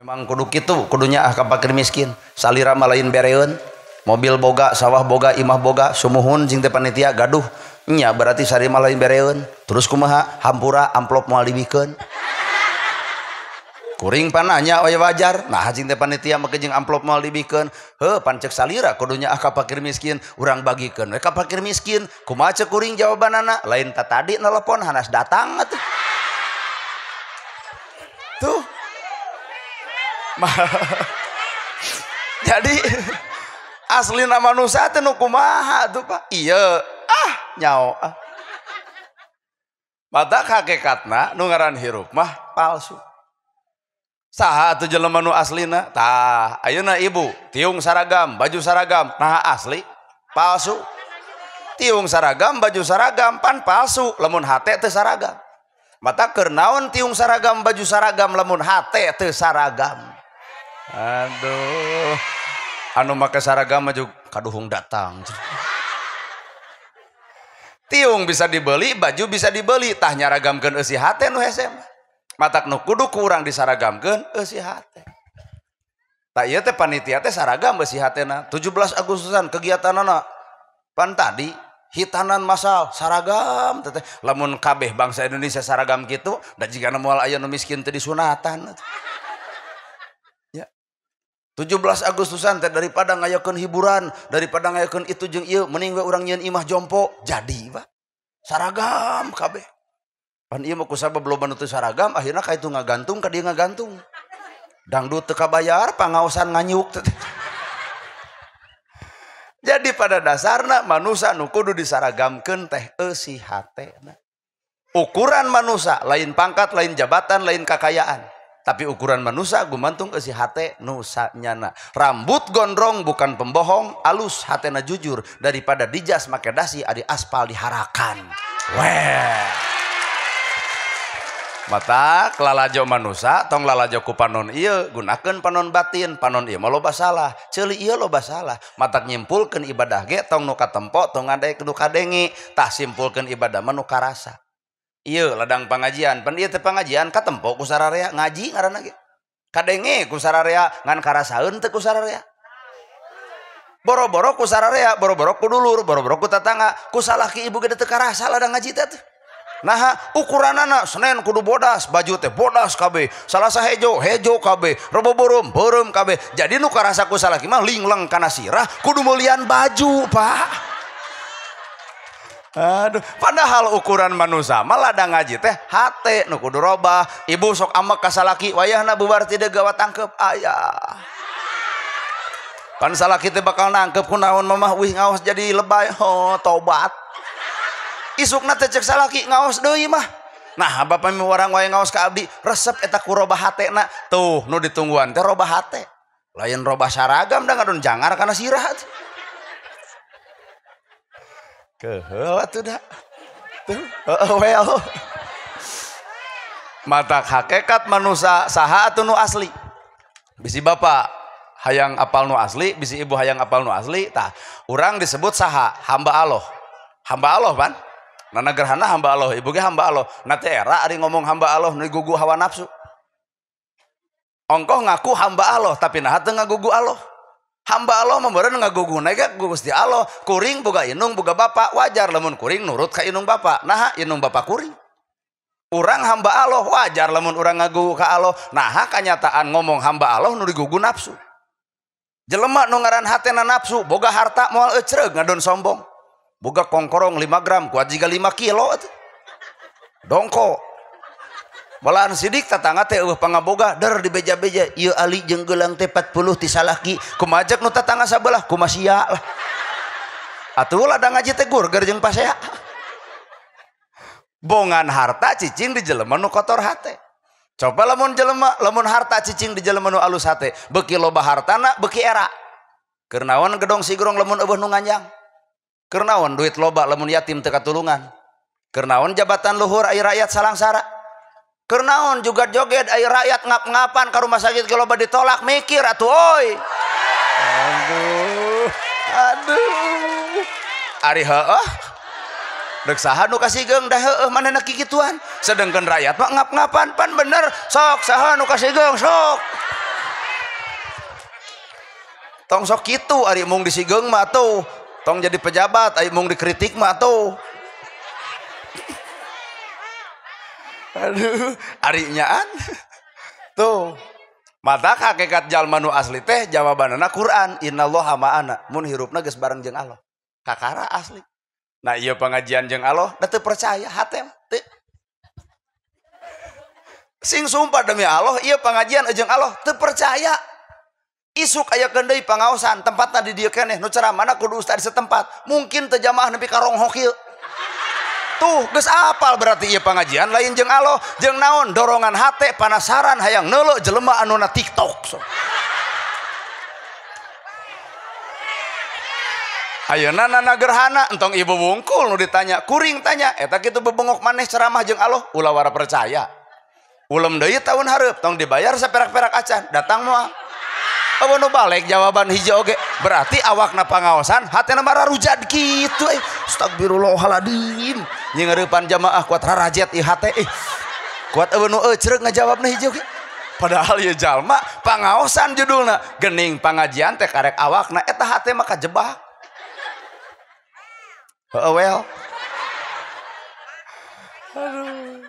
Memang kudu kitu, kudunya ah ka fakir miskin. Salira mah lain bereun, mobil boga, sawah boga, imah boga, sumuhun jeung teh panitia gaduh. Nya berarti salira mah lain bereun. Terus kumaha? Hampura amplop moal dibikeun. Kuring pananya we wajar. Nah jeung teh panitia make jeung amplop moal dibikeun. Heuh pan ceuk salira kudunya ah ka fakir miskin, urang bagikeun we ka fakir miskin. Kumaha ceuk kuring jawabanana? Lain ta tadi nelpon hanas datang atuh. Tuh. Jadi aslina manusia teh nu kumaha tuh Pak? Iya, ah nyao ah. Matak hakikatna nu ngaran hirup mah palsu. Saha atuh jelema nu aslina? Tah, ayeuna ibu tiung saragam, baju saragam, nah asli palsu. Tiung saragam, baju saragam pan palsu, lamun hate teu saragam. Mata keur naon tiung saragam, baju saragam lamun hate teu saragam. Aduh, anu make saragam maju kaduhung datang. Tiung bisa dibeli, baju bisa dibeli, tah nyaragamkeun eusi hate nu hese. Matak nu kudu ku urang disaragamkeun eusi hate. Tah ieu teh panitia teh saragam eusi hatena. 17 Agustusan kegiatanana pan tadi hitanan masal saragam teh. Lamun kabeh bangsa Indonesia saragam kitu, da jigana moal aya nu miskin teh disunatan. 17 Agustusan teh daripada ngayakeun hiburan, daripada ngayakeun itu jeung ieu, mending we urang nyieun imah jompo. Jadi, Pak. Saragam kabeh. Pan ieu mah kusabab loba nu teu saragam, akhirna ka itu ngagantung ka dieu ngagantung. Dangdut teu kabayar, pangaosan nganyuk teh. Jadi pada dasarna manusia nu kudu disaragamkeun teh eusi hatena. Ukuran manusia lain pangkat, lain jabatan, lain kakayaan. Tapi ukuran manusia gumantung eusi hate nu sanyana. Rambut gondrong bukan pembohong, alus hatena jujur daripada dijas make dasi adi aspal diharakan. Weh. Mata lalajo manusia tong lalajo ku panon ieu, gunakeun panon batin, panon ieu mah loba salah, ceuli ieu loba salah. Matak nyimpulkeun ibadah ge tong nu katempo, tong ngadek nu kadenge, tah simpulkeun ibadah mah nu karasa. Ieu ladang pangajian, pan ieu teh pangajian katempo ku sararea ngaji ngaranna ge. Kadenge ku sararea ngan karasaeun teu ku sararea. Boro-boro ku sararea, boro-boro ku dulur, boro-boro ku tatangga, ku salaki ibu ge teu karasa ladang ngaji teh. Nah ukuranana Senin kudu bodas, baju teh bodas kabeh, Salasa hejo, hejo kabeh, Rebo beureum, beureum kabeh. Jadi nu karasa ku salaki mah lingleng kana sirah kudu meulian baju, Pak. Aduh, padahal ukuran manusia mah ladang ngaji teh hate nu kudu robah. Ibu sok ambek ka salaki, wayahna bubar ti gawa tangkep aya. Pan salaki teh bakal nangkep kunaon mamah wih ngaos jadi lebay, oh tobat. Isukna teh cek salaki ngaos deui mah. Nah, bapak mi warang wae ngaos ka abdi, resep eta ku robah hatena. Tuh nu ditungguan teh robah hate. Lain robah saragam da ngadon jangar kana sirah. Keheul atuh da. Tuh, well. Matak hakikat manusia saha atuh nu asli. Bisi bapak hayang apal nu asli, bisi ibu hayang apal nu asli, tah urang disebut saha? Hamba Allah. Hamba Allah pan? Nana gerhana hamba Allah, ibu ge hamba Allah. Na teh era ari ngomong hamba Allah nu gugu hawa nafsu. Ongkoh ngaku hamba Allah tapi naha teu ngagugu Allah. Hamba Allah mah meureun ngaguguna ge Gusti Allah. Kuring boga inung boga bapa, wajar lamun kuring nurut ka inung bapa. Naha inung bapa kuring. Urang hamba Allah wajar lamun urang ngagugu ka Allah. Naha kanyataan ngomong hamba Allah nu digugu nafsu. Jelema nu ngaran hatena nafsu, boga harta moal ecreug ngadon sombong. Boga kongkorong 5 gram kuat jiga 5 kilo atuh. Dongko. Balaan sidik tatangga teh eueuh pangaboga der dibeja-beja ieu ali jeung geulang teh 40 ti salaki kumaha nu tatangga sabelah kumaha sia lah. Atuh ladang ngaji teh gurger jeung pasea. Bongan harta cicing di jelema nu kotor hate. Coba lamun jelema lamun harta cicing di jelema nu alus hate, beuki loba hartana beuki era. Keur naon gedong sigrong lamun eueuh nu nganjang. Keur naon duit loba lamun yatim teu katulungan. Keur naon jabatan luhur ai rakyat salangsara. Keur naon juga joget ai rakyat ngap-ngapan ka rumah sakit ge loba ditolak mikir atuh oi. Aduh, aduh. Ari heueuh. Dek saha nu kasigeung da heueuh manehna kikituan. Sedengkeun rakyat mah ngap-ngapan pan bener sok saha nu kasigeung sok. Tong sok kitu ari mung disigeung mah tuh. Tong jadi pejabat ari mung dikritik mah tuh. Aduh, ari nyaan. Tuh. Mata hakikat jalma nu asli teh jawabanana Quran, innallaha ma'ana. Mun hirupna geus bareng jeung Allah. Kakara asli. Nah ieu pengajian jeung Allah da teu percaya hate teu. Sing sumpah demi Allah ieu pengajian jeung Allah teu percaya. Isuk aya deui pangaosan tempatna di dieu keneh nu ceramahna kudu ustad setempat. Mungkin teu jamaah nepi ka ronghok ieu. Tuh geus apal berarti ieu pengajian lain jeung Allah, jeung naon dorongan hate panasaran hayang neuleuh jelema anu na TikTok. So. Ayeuna nana gerhana entong ibu wungkul nu ditanya, kuring tanya, eta kitu bebengok maneh ceramah jeung Allah, ulah wara percaya. Ulem deui tahun hareup tong dibayar saperak-perak acan, datang moal. Eueuh nu balik jawaban hiji oge, berarti awakna pangaosan hatena mah rarujad kitu euy. Astagfirullahaladzim. Nyingareupan jamaah kuat rarajet ieu hate euy. Kuat eueuh nu ecreug ngajawabna hiji oge. Padahal ieu jalma pangaosan judulna, geuning pangajian teh karek awakna eta hate mah kajebak. Heeh well. Aduh.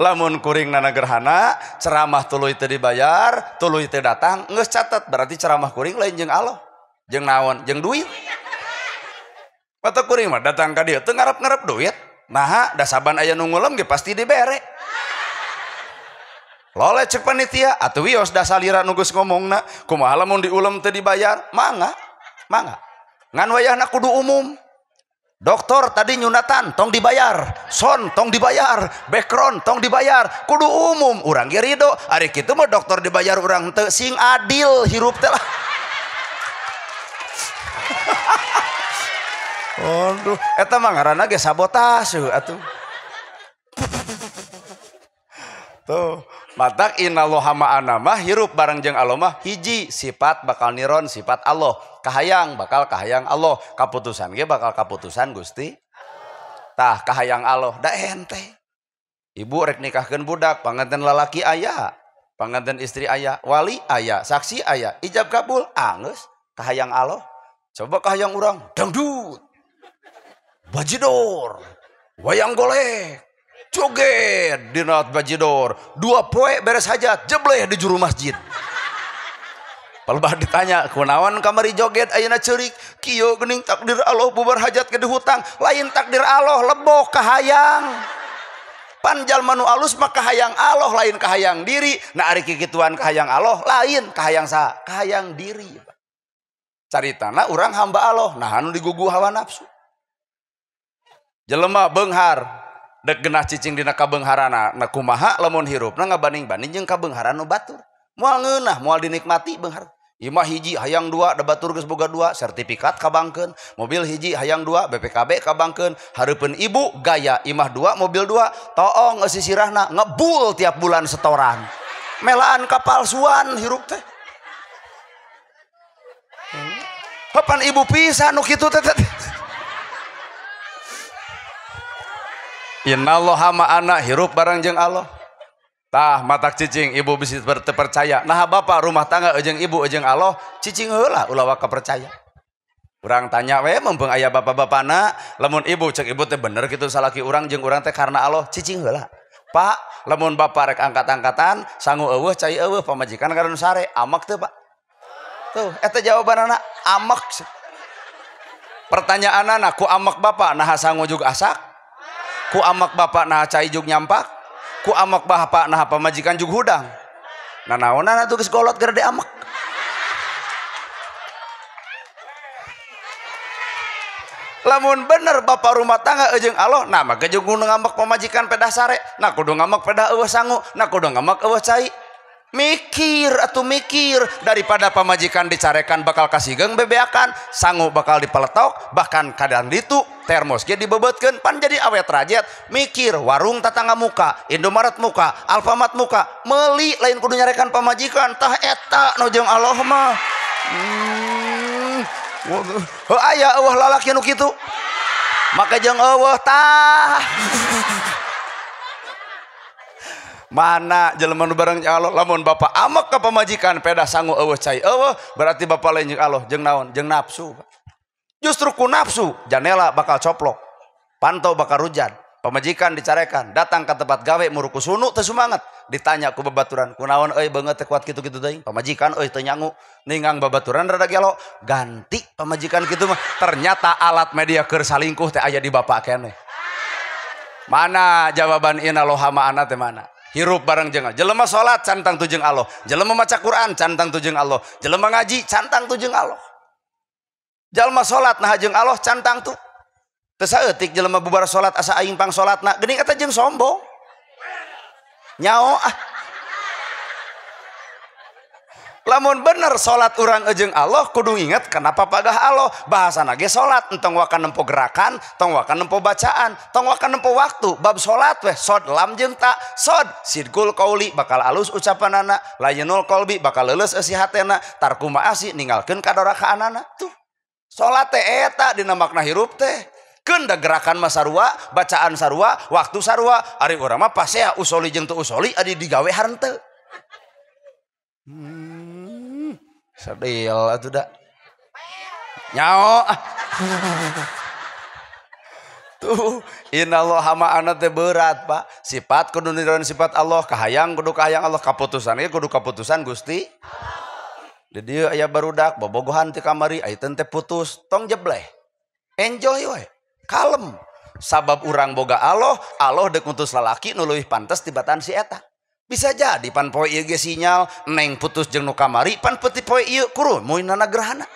Lamun kuring nana gerhana, ceramah tuluy teu dibayar, tuluy teu datang, geus catet berarti ceramah kuring lain jeung Allah. Jeung naon? Jeung duit. Mata kuring mah datang ka dieu teu ngarep-ngarep duit. Naha da saban aya nu ngulem ge pasti dibere. Loleh cek panitia atuh wios da salira nu geus ngomongna, kumaha lamun diulem teu dibayar? Mangga. Mangga. Ngan wayahna kudu umum. Dokter tadi nyunatan tong dibayar, son tong dibayar, background tong dibayar, kudu umum urang ge rido. Ari kitu mah dokter dibayar urang teu sing adil hirup teh lah. Aduh, eta mah ngaranna ge sabotase atuh. Tuh, matak innallaha ma'ana mah hirup bareng jeung Allah mah hiji sifat bakal niron sifat Allah. Kahayang bakal kahayang Allah, kaputusan ge bakal kaputusan Gusti. Tah kahayang Allah da ente. Ibu rek nikahkeun budak, panganten lalaki aya, panganten istri aya, wali aya, saksi aya, ijab kabul anggeus kahayang Allah. Coba kahayang urang dangdut, bajidor, wayang golek, joget dina bajidor, 2 poe beres hajat, jebleh di juru masjid. Palebah ditanya, kunaon kamari joget ayeuna ceurik, kieu geuning takdir Allah bubar hajat ke hutang, lain takdir Allah leboh kahayang. Pan jalma nu alus mah kahayang Allah lain kahayang diri. Nah ari kikituan kahayang Allah lain kahayang saha? Kahayang diri. Caritana urang hamba Allah, nah anu digugu hawa nafsu. Jelema beunghar dek genah cicing dina kabeungharana, na kumaha lamun hirupna ngabanding-banding jeung kabeungharan nu batur. Moal ngeunah, moal dinikmati beunghar. Imah hiji hayang 2, da batur geus boga 2, sertifikat kabangkeun. Mobil hiji hayang 2, BPKB kabangkeun. Hareupeun ibu gaya imah 2, mobil 2, toong eusi sirahna ngebul tiap bulan setoran. Melaan kapalsuan hirup teh. Papan ibu pisan nu kitu teh. Innallaha ma'ana hirup bareng jeung Allah. Tah matak cicing ibu bisa terpercaya. Nah bapak rumah tangga jeung ibu jeung Allah cicing heula ulah waka percaya. Urang tanya we mumpung aya bapak-bapana, lamun ibu cek ibu teh bener kitu salaki urang jeung urang teh karena Allah cicing heula. Pak, lamun bapak rek angkat-angkatan sangu eueuh cai eueuh pamajikan karena sare amak teu Pak. Tuh eta jawabanana amak. Pertanyaanana ku amak bapak naha sangu jug asak? Ku amak bapak naha cai jug nyampak? Ku amak bapak nah pamajikan jug hudang. Nah naonan atuh geus golot gara amak. Lamun bener bapak rumah tangga jeung Allah, nah maka jeung kudu ngambek pamajikan pedah sare, nah kudu ngambek pedah eueuh sangu, nah kudu ngambek eueuh cai. Mikir atuh mikir daripada pamajikan dicarekan bakal kasigeung bebeakan, sangu bakal dipeletok, bahkan kadang ditu termos ge dibebetkeun pan jadi awet rajet. Mikir warung tatangga muka, Indomaret muka, Alfamart muka, meuli lain kudu nyarekan pamajikan tah eta nu jeung Allah mah. Heuh aya eueuh lalaki nu kitu. Maka jeung eueuh tah. Mana jelema nu bareng jeung Allah, lamun bapak amek ka pamajikan pedah sangu eueuh cai eueuh, berarti bapak lain jeung Allah, jeung naon? Jeung nafsu. Justru ku nafsu janela bakal coplok, pantau bakal rujan, pamajikan dicarekan, datang ke tempat gawe muruku sunu teu sumanget, ditanya ku babaturan, kunaon euy beungeut teh kuat kitu-kitu teuing, pamajikan euy teu nyangu, ningang babaturan rada gelo, ganti pamajikan kitu mah. Ternyata alat media keur salingkuh teh aya di bapak keneh. Mana jawaban inalloha ma'ana teh mana? Hirup bareng jeung Allah. Jelema salat cantang tu jeung Allah, jelema maca Quran cantang tu jeung Allah, jelema ngaji cantang tu jeung Allah. Jelema salat nah jeung Allah cantang tu. Teu saeutik jelema bubar salat asa aing pang salatna, geuning eta jeung sombong. Nyao ah. Lamun bener salat urang jeung Allah kudu inget kenapa pagah Allah. Bahasana ge salat entong waka nempo gerakan, tong waka nempo bacaan, tong waka nempo waktu. Bab salat weh sod lam jeung ta, sod sidqul qauli bakal alus ucapanana, layinul qalbi bakal leuleus eusi hatena, tarku maasi ninggalkeun kadorakaanana. Tuh. Salat teh eta dina makna hirup teh. Keun da gerakan mah sarua, bacaan sarua, waktu sarua, ari urang mah pasea usoli jeung teu usoli adi digawe harenteu. Sedil atuh da. Nyao. Tuh, innallaha ma'ana teh berat, Pak. Sifat kudu niruan sifat Allah, kahayang kudu kahayang Allah, kaputusan ge kudu kaputusan Gusti. Di dieu aya barudak bobogohan ti kamari, ayeuna teh putus, tong jebleh. Enjoy we, kalem. Sabab urang boga Allah, Allah deuk ngutus lalaki nu leuwih pantes tibatan si eta. Bisa jadi pan poe ieu ge sinyal neng putus jeung nu kamari pan peuti poe ieu kuruh moinana gerhana.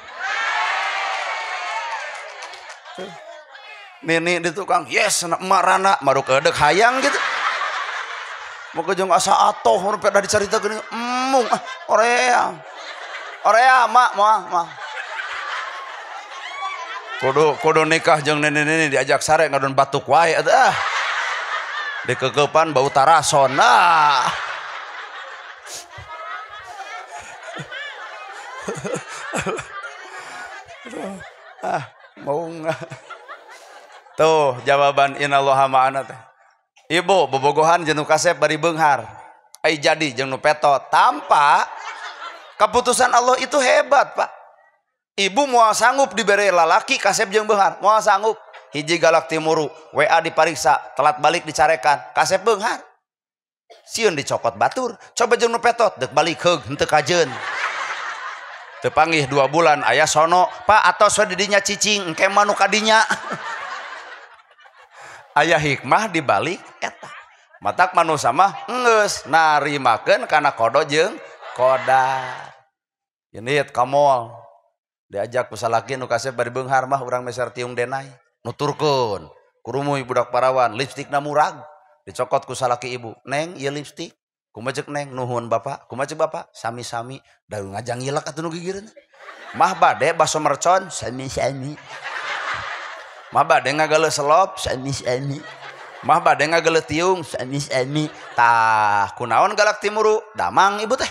Nini di tukang yes emak rana maruk eudek hayang gitu. Moga jeung asa atoh urang pedah dicaritakeun embung ah orea. Orea mak moal mah. Kudu nikah jeung nini-nini diajak sare ngadon batuk wae atuh ah. Dikekepan bau tarason ah. Ah, mau nggak? Tuh jawaban innallaha ma'ana teh. Ibu bobogohan jeung nu kasep bari beunghar. Ai jadi jeung nu petot tanpa keputusan Allah itu hebat, Pak. Ibu moal sanggup dibere lalaki kasep jeung beunghar, moal sanggup. Hiji galak timuru, WA dipariksa, telat balik dicarekan, kasep beunghar. Sieun dicokot batur, coba jeung nu petot deuk balik heug henteu kajeun. Teu panggih 2 bulan aya sono, Pak atos we di dinya cicing, engke mah nu kadinya. Aya hikmah di balik eta. Matak manusa mah geus narimakeun kana kodo jeung kodar. Ini kamol diajak ku salaki nu kasep bari beunghar mah urang meser tiung denai. Nuturkeun kurumuy budak parawan lipstikna murag dicokot ku salaki ibu, neng ieu lipstik kumaha ceuk neng nuhun bapak, kumaha ceuk bapak sami-sami da ngajang ngilek atuh nu gigireun mah bade baso mercon sami-sami, mah bade ngagaleuh selop sami-sami, mah bade ngagaleuh tiung sami-sami. Tah kunaon galak timuru damang ibu teh.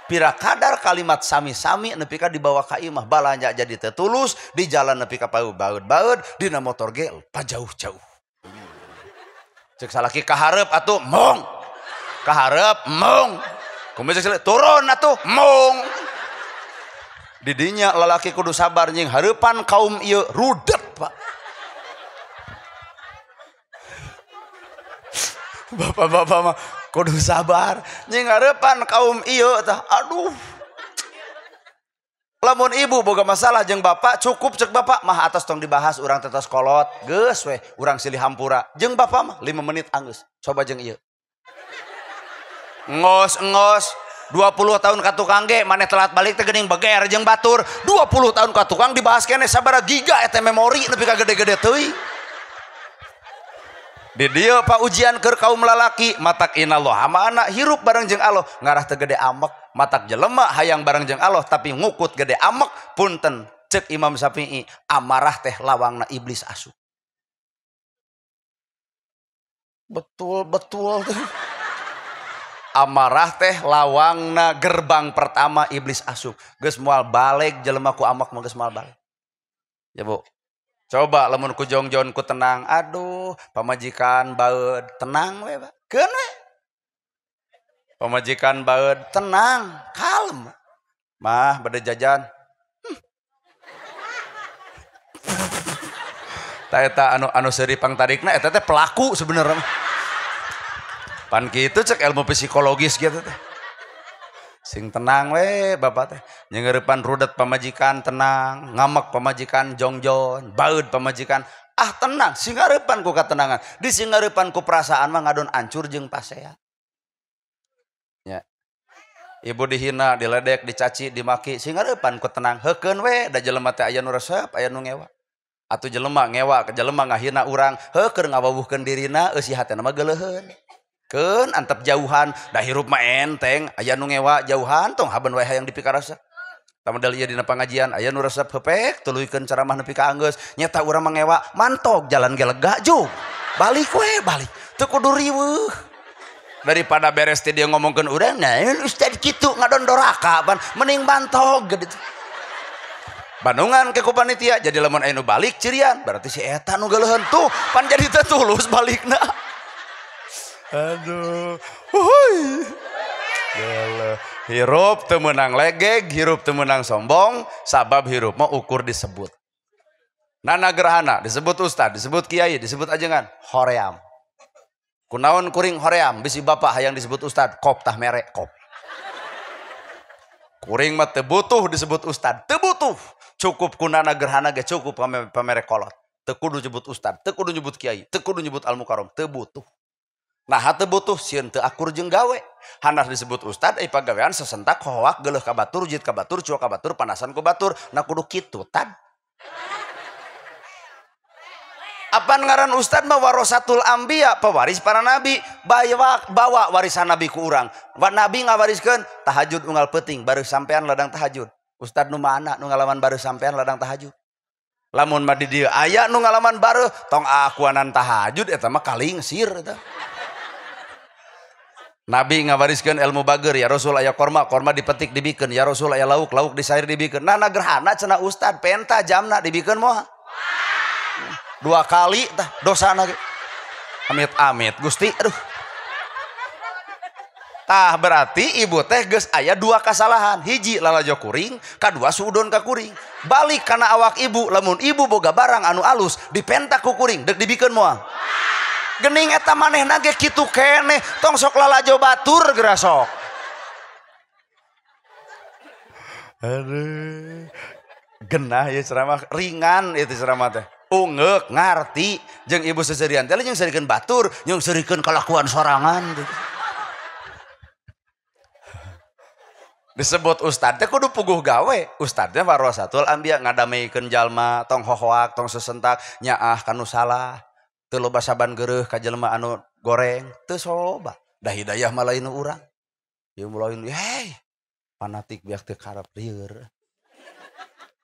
Pira kadar kalimat sami-sami nepi ka dibawa ka imah balanja jadi teu tulus di jalan nepi ka baeud-baeud dina motor ge pajauh-jauh. Cek salaki kahareup atuh mong. Kahareup mong. Kumaha cek salaki turun atuh mong. Di dinya lalaki kudu sabar nying hareupan kaum ieu rudet, Pak. Bapak-bapak mah kudu sabar nying hareupan kaum ieu tah aduh. Lamun ibu boga masalah jeung bapak cukup cek bapak mah atas tong dibahas urang teh tos kolot geus weh urang silih hampura jeung bapak mah 5 menit anggeus coba jeung ieu ngos-ngos 20 tahun ka tukang ge maneh telat balik teh geuning beger jeung batur 20 tahun ka tukang dibahas keneh sabaraha giga eta memori nepi ka gede-gede teuing. Di dieu Pak ujian keur kaum lalaki matak innallaha ma'ana hirup bareng jeung Allah ngarah teu gede amek matak jelema hayang bareng jeung Allah tapi ngukut gede amek punten cek Imam Syafi'i amarah teh lawangna iblis asup. Betul betul tuh. Amarah teh lawangna gerbang pertama iblis asup. Geus moal balik jelema ku amek mah geus moal balik. Ya Bu. Coba lamun ku jongjon ku tenang, aduh pamajikan baeud tenang we Pak. Keun we. Pamajikan baeud tenang, kalem. Mah bade jajan. Ta eta anu seuri pangtarikna eta teh pelaku sebenarnya. Pan kitu cek ilmu psikologis gitu teh. Sing tenang we bapak teh. Nyengeurepan rudet pamajikan tenang, ngamek pamajikan jongjon, baeud pamajikan ah tenang, singareupan ku katenangan. Di singareupan ku perasaan mah ngadon ancur jeung pasea. Ya. Ibu dihina, diledek, dicaci, dimaki, singareupan ku tenang, heukeun we da jelema teh aya nu resep, aya nu ngewa. Atuh jelema ngewa, jelema ngahina urang, heukeun ngawawuhkeun dirina, eusi hatena mah geuleuheun. Keun antep jauhan, da hirup mah enteng, aya nu ngewa jauhan tong haben wae hayang dipikarasa. Tamedal ieu dina pangajian, aya nu resep heupek, tuluykeun ceramah nepi ka anggeus, nyeta urang mah ngewa, mantog jalan ge lega jug. Balik we, balik. Teu kudu riweuh. Daripada beres teh dia ngomongkeun urang, nah ustad kitu ngadon doraka ban mending mantog gitu. Bandungan ke ku panitia jadi lamun aya nu balik cirian berarti si eta nu geuleuheun tuh pan jadi teu tulus balikna. Aduh, huhuy. Geuleuh. Hirup teu meunang legeg, hirup teu meunang sombong, sabab hirup mah ukur disebut. Nana gerhana disebut ustad, disebut kiai, disebut ajengan, hoream. Kunaon kuring hoream, bisi bapak hayang disebut ustad, kop tah mere kop. Kuring mah teu butuh disebut ustad, teu butuh. Cukup kunana gerhana ge cukup pamere kolot. Teu kudu nyebut ustad, teu kudu nyebut kiai, teu kudu nyebut al-mukarram, teu butuh. Nah teu butuh sieun teu akur jeung gawe. Hanas disebut ustad ai pagawean sesentak hoak geuleuh ka batur, jit ka batur, cuak ka batur, panasan ku batur. Nah kudu kitu tad. Apan ngaran ustad mah warasatul anbiya, pewaris para nabi, bawa warisan nabi ku urang. Wa nabi ngawariskeun tahajud unggal peuting baru sampean ladang tahajud. Ustad nu mana nu ngalaman baru sampean ladang tahajud. Lamun mah di dieu aya nu ngalaman baru tong akuanan tahajud eta mah kalingsir eta. Nabi ngawariskeun ilmu bager, ya Rasul aya korma, korma dipetik dibikeun, ya Rasul aya lauk, lauk disair dibikeun. Nah gerhana cenah ustad penta jamna dibikeun moal. Dua kali tah dosana ge. Amit-amit Gusti aduh. Tah berarti ibu teh geus aya dua kasalahan, hiji lalajo kuring, kadua suudon ka kuring. Balik kana awak ibu, lamun ibu boga barang anu alus dipenta ku kuring deuk dibikeun moal. Gening eta manehna ge kitu keneh, tong sok lalajo batur geura sok. Aduh. Genah ya ceramah ringan itu ceramah teh. Ungeuk ngarti jeung ibu seserian teh jeung seurikeun batur, jeung seurikeun kalakuan sorangan gitu. Disebut ustad teh kudu puguh gawe. Ustad teh warasatul anbiya ngadameikeun jalma, tong hohoak, tong sesentak, nyaah kanu salah, teu loba saban geureuh ka jelema anu goreng, teu soba. Da hidayah mah lain urang. Ieu lain, hey, fanatik biak teu karep lieur.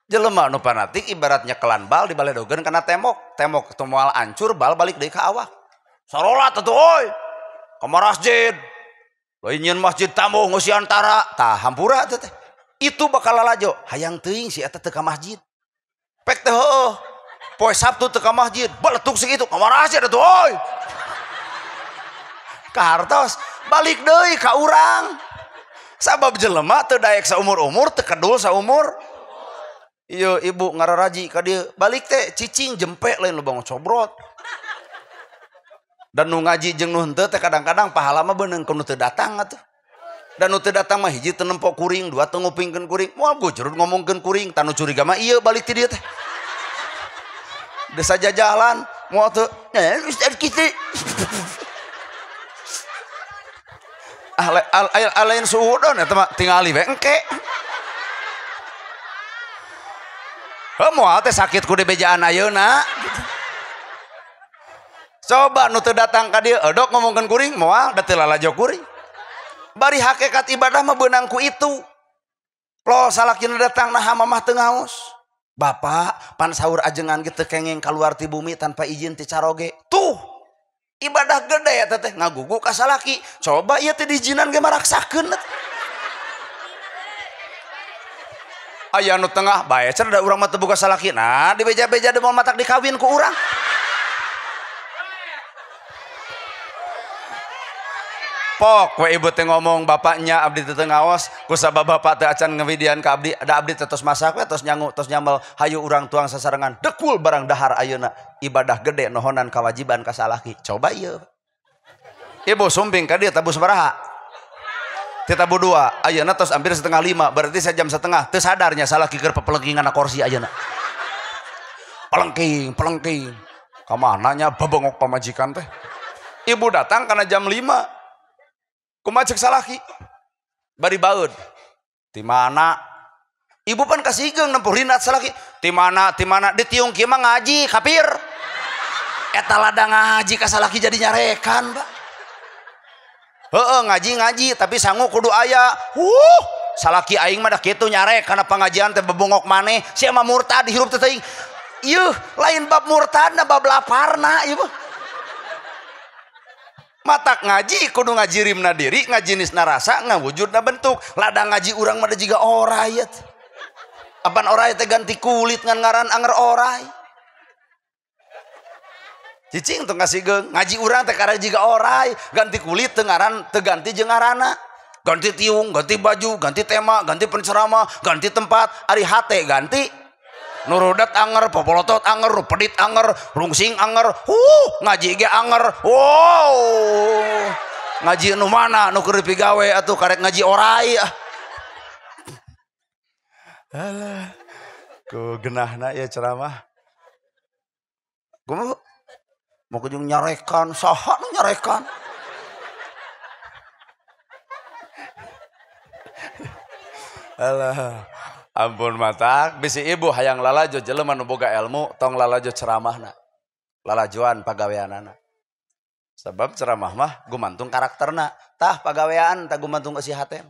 Jelema nu fanatik ibaratnya kelan bal dibaledogeun kana tembok, tembok teu moal ancur, bal balik deui ka awak. Sarolat atuh euy. Ka masjid. Lain nyieun masjid tamu ngeusiantara, tah hampura teh. Itu bakal lalajo, hayang teuing si eta teu ka masjid. Pek teh heueuh. Poe Sabtu teu ka masjid, baletuk sakitu ka masjid atuh euy. Kahartos balik deui ka urang. Sabab jelema teu daek saumur-umur, teu kedul saumur. Iya ibu ngararaji ka dieu balik teh cicing jempe lain lubang cobrot. Dan nu ngaji jeung nu henteu teh kadang-kadang pahala mah beunang ku nu teu datang atuh. Dan nu teu datang mah hiji teu nempo kuring, dua teu ngupingkeun kuring. Moal gojrut ngomongkeun kuring, tanu curiga mah ieu balik ti dieu teh. Desa jajalan moal teu ustaz kitu. Ah lain suudon eta mah tingali we engke. Heuh moal teh sakit ku dibejaan ayeuna. Coba nu teu datang ka dieu edok ngomongkeun kuring moal da teu lalajo kuring. Bari hakikat ibadah mah beunang ku itu. Lo salakina datang naha mamah teu ngaos. Bapak pan sahur ajengan ge teu kenging kaluar ti bumi tanpa izin ti caroge. Tuh ibadah gede eta teh ngagugu ka salaki. Coba ieu teh diizinan ge maraksakeun. Aya nu tengah bae cenah da urang mah teu boga salaki. Nah dibeja-beja deui moal matak dikawin ku urang. Pok we ibu teh ngomong bapaknya abdi teu ngaos kusabab bapak teu acan ngewidian ka abdi da abdi teh tos masak we tos nyangu tos nyamel hayu urang tuang sasarengan dekul barang dahar ayeuna ibadah gede nohonan kewajiban ka salaki. Coba ieu. Ibu sumping ka dieu tabuh sabaraha? Ti tabuh 2 ayeuna tos hampir 4:30 berarti sajam setengah teu sadarnya salaki keur pepelengkingan na kursi ayeuna. Pelengking pelengking ka mana nya babengok pamajikan teh. Ibu datang karena jam 5. Kumaha cek salaki? Bari baeud. Ti mana? Ibu pan kasigeung nempuh rinat salaki. Ti mana? Ti mana? Ditiung kieu mah ngaji kafir. Eta ladang ngaji ka salaki jadi nyarekan, Pak. Heeh, ngaji-ngaji tapi sangu kudu aya. Salaki aing mah da kitu nyarek kana pangajian teh bebongok maneh, sia mah murtad hirup teh teuing. Ieuh, lain bab murtadna bab laparna ieu mah. Matak ngaji kudu ngajirimna diri, ngajinisna rasa, ngawujudna bentuk. Ladang ngaji urang mah da jiga oray. Apan oray teh ganti kulit ngan ngaran anger oray. Cicing tong kasigeung, ngaji urang teh karena jiga oray, ganti kulit teu ngaran teu ganti jeung ngaranna. Ganti tiung, ganti baju, ganti tema, ganti penceramah, ganti tempat, ari hate ganti. Nurudat anger, popolotot anger, pedit anger, rungsing anger, ngaji ge anger. Wow. Ngaji nu mana nu keur dipigawe atuh karek ngaji orai ah. Alah. Ku genahna ieu ceramah. Kumaha? Mau kujung nyarekan, saha nu nyarekan? Alah. Ampun matak bisi ibu hayang lalajo jelema nu boga ilmu tong lalajo ceramahna. Lalajoan pagaweanana. Sebab ceramah mah gumantung karakterna. Tah pagawean tah gumantung eusi hate.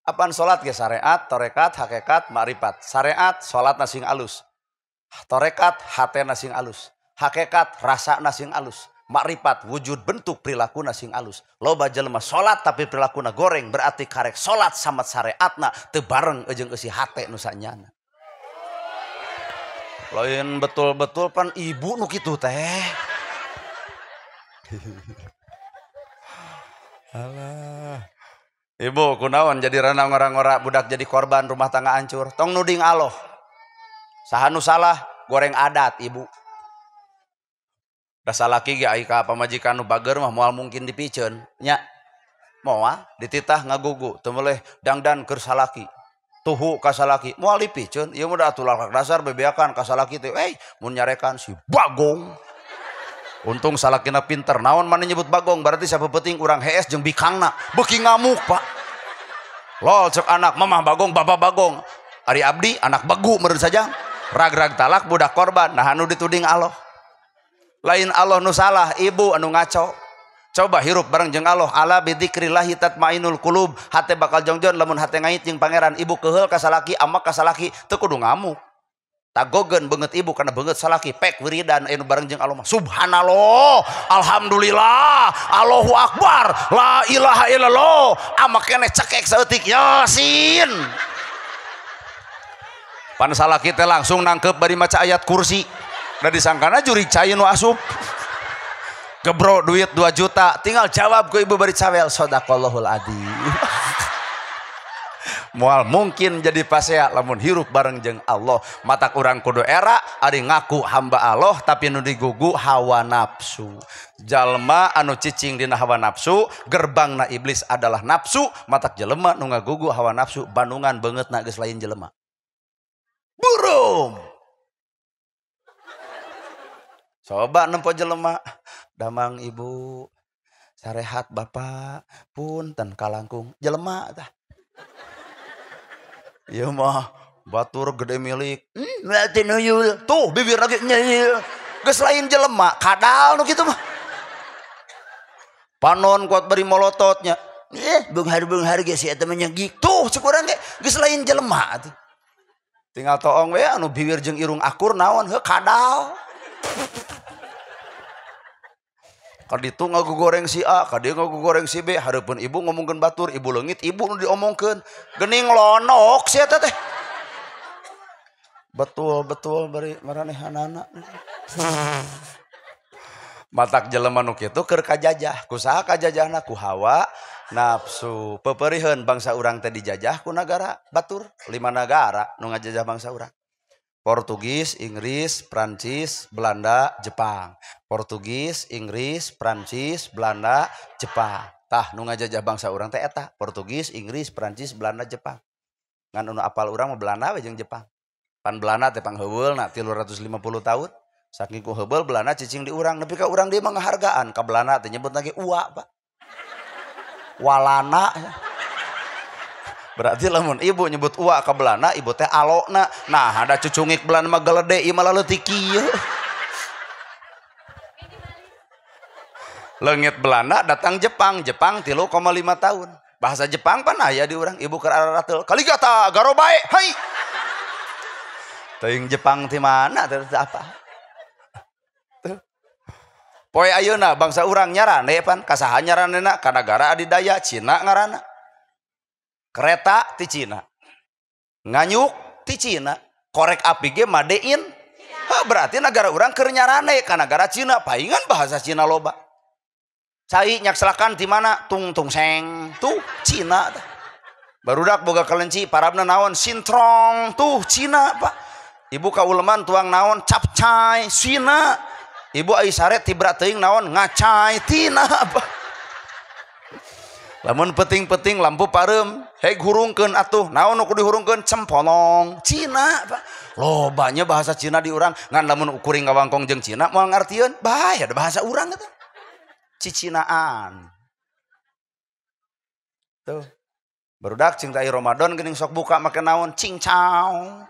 Apaan salat ge syariat, tarekat, hakikat, makrifat. Syariat salatna sing alus. Tarekat hatena sing alus. Hakikat rasana sing alus. Makrifat wujud bentuk perilaku sing alus. Loba jelema salat tapi perilakuna goreng berarti karek salat sama syariatna teu bareng jeung eusi hate nu sanyana. Lain betul-betul pan ibu nu kitu teh. Alah. Ibu kunaon jadi rana ngora-ngora budak jadi korban rumah tangga hancur. Tong nuding aloh. Saha nu salah goreng adat ibu. Da salaki ge ai ka pamajikan nu bager mah moal mungkin dipiceun nya. Moal dititah ngagugu teu meuleh dangdan keur salaki. Tuhu ka salaki moal dipiceun ieu mah da atuh lalak dasar bebeakan ka salaki teh mun nyarekan si Bagong. Untung salakina pinter naon maneh nyebut Bagong berarti sapepeting urang hees jeung bikangna beuki ngamuk Pak. Lol cek anak mamah Bagong bapak Bagong. Ari abdi anak begu meureun saja. Rag-rag talak budak korban nah anu dituding Allah. Lain Allah nu salah, ibu anu ngaco. Coba hirup bareng jeung Allah. Ala bidzikrillahi tatmainul qulub. Hate bakal jongjon lamun hate ngait jeung pangeran. Ibu keheul ka salaki, amak ka salaki, teu kudu ngamuk. Tagogeun beungeut ibu kana beungeut salaki, pek wiridan anu bareng jeung Allah mah. Subhanallah, alhamdulillah, Allahu akbar, la ilaha illallah. Amak keneh cekek saeutik Yasin. Pan salaki teh langsung nangkep bari maca ayat kursi. Da disangkana juri cai nu asup. Gebro duit 2 juta, tinggal jawab ke ibu bari cawel sadaqallahul adzim. Moal mungkin jadi pasea lamun hirup bareng jeung Allah. Matak urang kudu era ari ngaku hamba Allah tapi nu digugu hawa nafsu. Jalma anu cicing dina hawa nafsu, gerbangna iblis adalah nafsu, matak jelema nu ngagugu hawa nafsu bandungan beungeutna geus lain jelema. Burum. Coba nempo jelema, damang ibu, sarehat bapak, punten kalangkung, jelema tah. Ieu mah batur gede milik, berarti nuyul, tuh bibir lagi nyil. Geus lain jelema, kadal nu kitu mah. Panon kuat bari molototnya. Beunghar-beunghar ge si eta mah nyegik. Tuh cek urang ge geus lain jelema atuh. Tinggal toong we anu bibir jeung irung akur naon heuh kadal. Kaditu ngagogoreng si A, kadieu ngagogoreng si B, hareupeun ibu ngomongkeun batur, ibu leungit, ibu nu diomongkeun. Geuning lonok si eta teh. Betul betul bari maranehanana. Matak jelema nu kitu keur kajajah. Ku saha kajajahna? Ku hawa nafsu. Peperiheun bangsa urang teh dijajah ku nagara batur. 5 nagara nu ngajajah bangsa urang. Portugis, Inggris, Prancis, Belanda, Jepang. Portugis, Inggris, Prancis, Belanda, Jepang. Tah nu ngajajah bangsa urang teh eta, Portugis, Inggris, Prancis, Belanda, Jepang. Ngan nu apal urang mah Belanda we jeung Jepang. Pan Belanda teh pangheuweulna 350 tahun. Saking ku heubeul Belanda cicing di urang, nepi ka urang dieu mah ngahargaan ka Belanda teh nyebut lagi ua, Pak. Walana. Berarti lamun ibu nyebut ua ka Belanda, ibu teh alona. Nah, ada cucungik Belanda mah gelede, ieu mah leutik kieu. Leungit Belanda datang Jepang, Jepang 3,5 tahun. Bahasa Jepang pan aya di urang, ibu keur ararateul. Kaligata garobae, hai. Teuing Jepang ti mana teh apa? Tuh. Poe ayeuna bangsa urang nyarane pan, ka saha nyaranena? Ka nagara adidaya Cina ngaranna. Kereta ti Cina, nganyuk ti Cina, korek api ge made in. Ha, berarti negara urang keur nyarane ka nagara Cina, paingan bahasa Cina loba. Cai nyakselakan ti mana? Tung tung seng, tuh Cina. Barudak boga kelenci, parabna naon? Sintrong, tuh Cina, Pak. Ibu ka uleman tuang naon? Capcay, Cina. Ibu ai sare tibra teuing naon? Ngacai, Tina, Pak. Lamun peting-peting lampu pareum, heg hurungkeun atuh, naon nu kudu dihurungkeun? Cempolong, Cina, Pak. Lobanya bahasa Cina di urang, ngan lamun kuring ngawangkong jeung Cina moal ngartieun, bae ada bahasa urang eta. Cicinaan. Tuh. Barudak cing tai Ramadan geuning sok buka make naon? Cincau.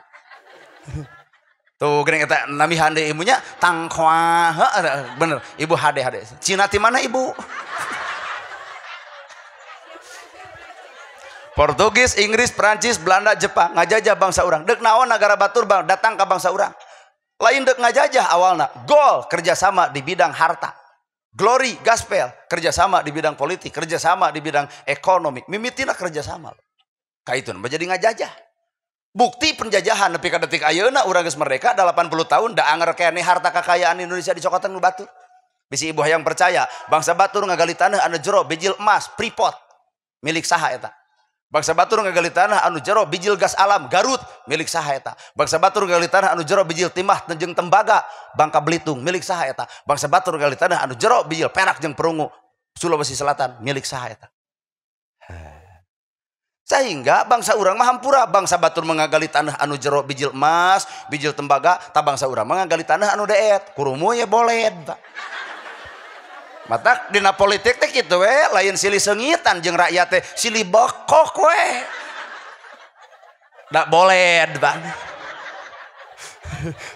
Tuh geuning eta nami hande ibunya tangkoa, heuh bener, ibu hade hade. Cina ti mana ibu? Portugis, Inggris, Prancis, Belanda, Jepang ngajajah bangsa urang. Dek naon nagara batur bang datang ka bangsa urang. Lain dek ngajajah awalna, gol kerjasama di bidang harta. Glory, gaspel, kerjasama di bidang politik, kerjasama di bidang ekonomi. Mimitina kerjasama. Kaitun menjadi ngajajah. Bukti penjajahan nepi ka detik ayeuna urang geus merdeka 80 tahun da anger keneh harta kekayaan Indonesia dicokotan ku batur. Bisi ibu hayang percaya, bangsa batur ngagali tanah anu jero bijil emas, Freeport milik saha eta. Bangsa batur ngagali tanah anu jero bijil gas alam Garut milik saha eta. Bangsa batur ngagali tanah anu jero bijil timah jeung tembaga Bangka Belitung milik saha eta. Bangsa batur ngagali tanah anu jero bijil perak jeung perungu Sulawesi Selatan milik saha eta. Sehingga bangsa urang mah hampura, bangsa batur mengagali tanah anu jero bijil emas, bijil tembaga, ta bangsa urang mengagali tanah anu deet, kurumu ya boled. Matak dina politik teh kitu we, lain silih seungitan jeung rakyat teh, silih bokok we. Da boled, Bang.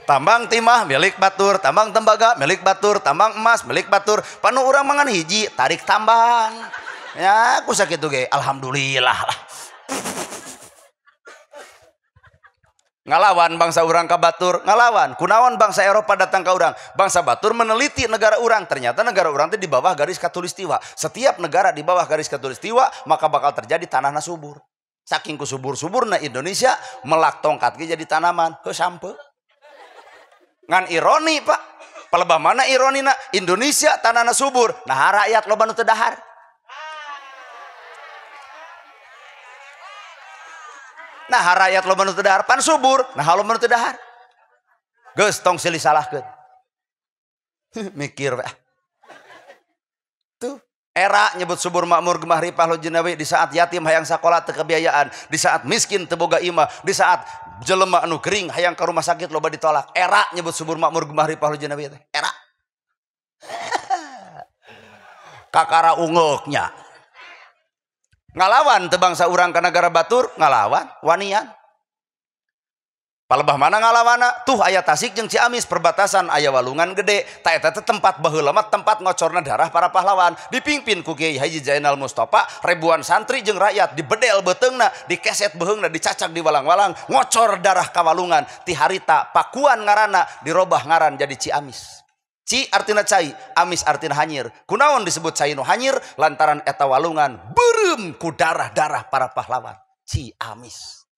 Tambang timah milik batur, tambang tembaga milik batur, tambang emas milik batur. Panu urang mangan hiji, tarik tambang. Ya, aku sakitu ge, alhamdulillah lah. Ngalawan bangsa urang ka batur, ngalawan. Kunaon bangsa Eropa datang ka urang? Bangsa batur meneliti negara urang. Ternyata negara urang teh di bawah garis khatulistiwa. Setiap negara di bawah garis khatulistiwa, maka bakal terjadi tanahna subur. Saking ku subur-suburna Indonesia melak tongkat ge jadi tanaman. Heuh sampe. Ngan ironi, Pak. Palebah mana ironina? Indonesia tanahna subur, nah rakyat loba nu teu dahar. Nah rakyat loba nu teu dahar pan subur, nah loba nu teu dahar. Geus tong silih salahkeun. Mikir we. Tuh, era nyebut subur makmur gemah ripah lo jinawi di saat yatim hayang sakola teu kebiayaan, di saat miskin teu boga imah, di saat jelema anu gering hayang ka rumah sakit loba ditolak. Era nyebut subur makmur gemah ripah lo jinawi teh. Era. Kakara ungeuknya. Ngalawan teu bangsa urang ka nagara batur, ngalawan wanian. Palebah mana ngalawana? Tuh aya Tasik jeung Ciamis perbatasan aya walungan gede. Ta eta teh tempat baheula mah tempat ngocorna darah para pahlawan. Dipimpin ku Kiai Haji Zainal Mustafa, ribuan santri jeung rakyat dibedel beuteungna, dikeset beuheungna, dicacak di walang-walang, ngocor darah ka walungan. Ti harita Pakuan ngaranna dirobah ngaran jadi Ciamis. Ci artina cai, amis artina hanyir. Kunaon disebut cai nu hanyir? Lantaran eta walungan beureum ku darah-darah para pahlawan. Ciamis.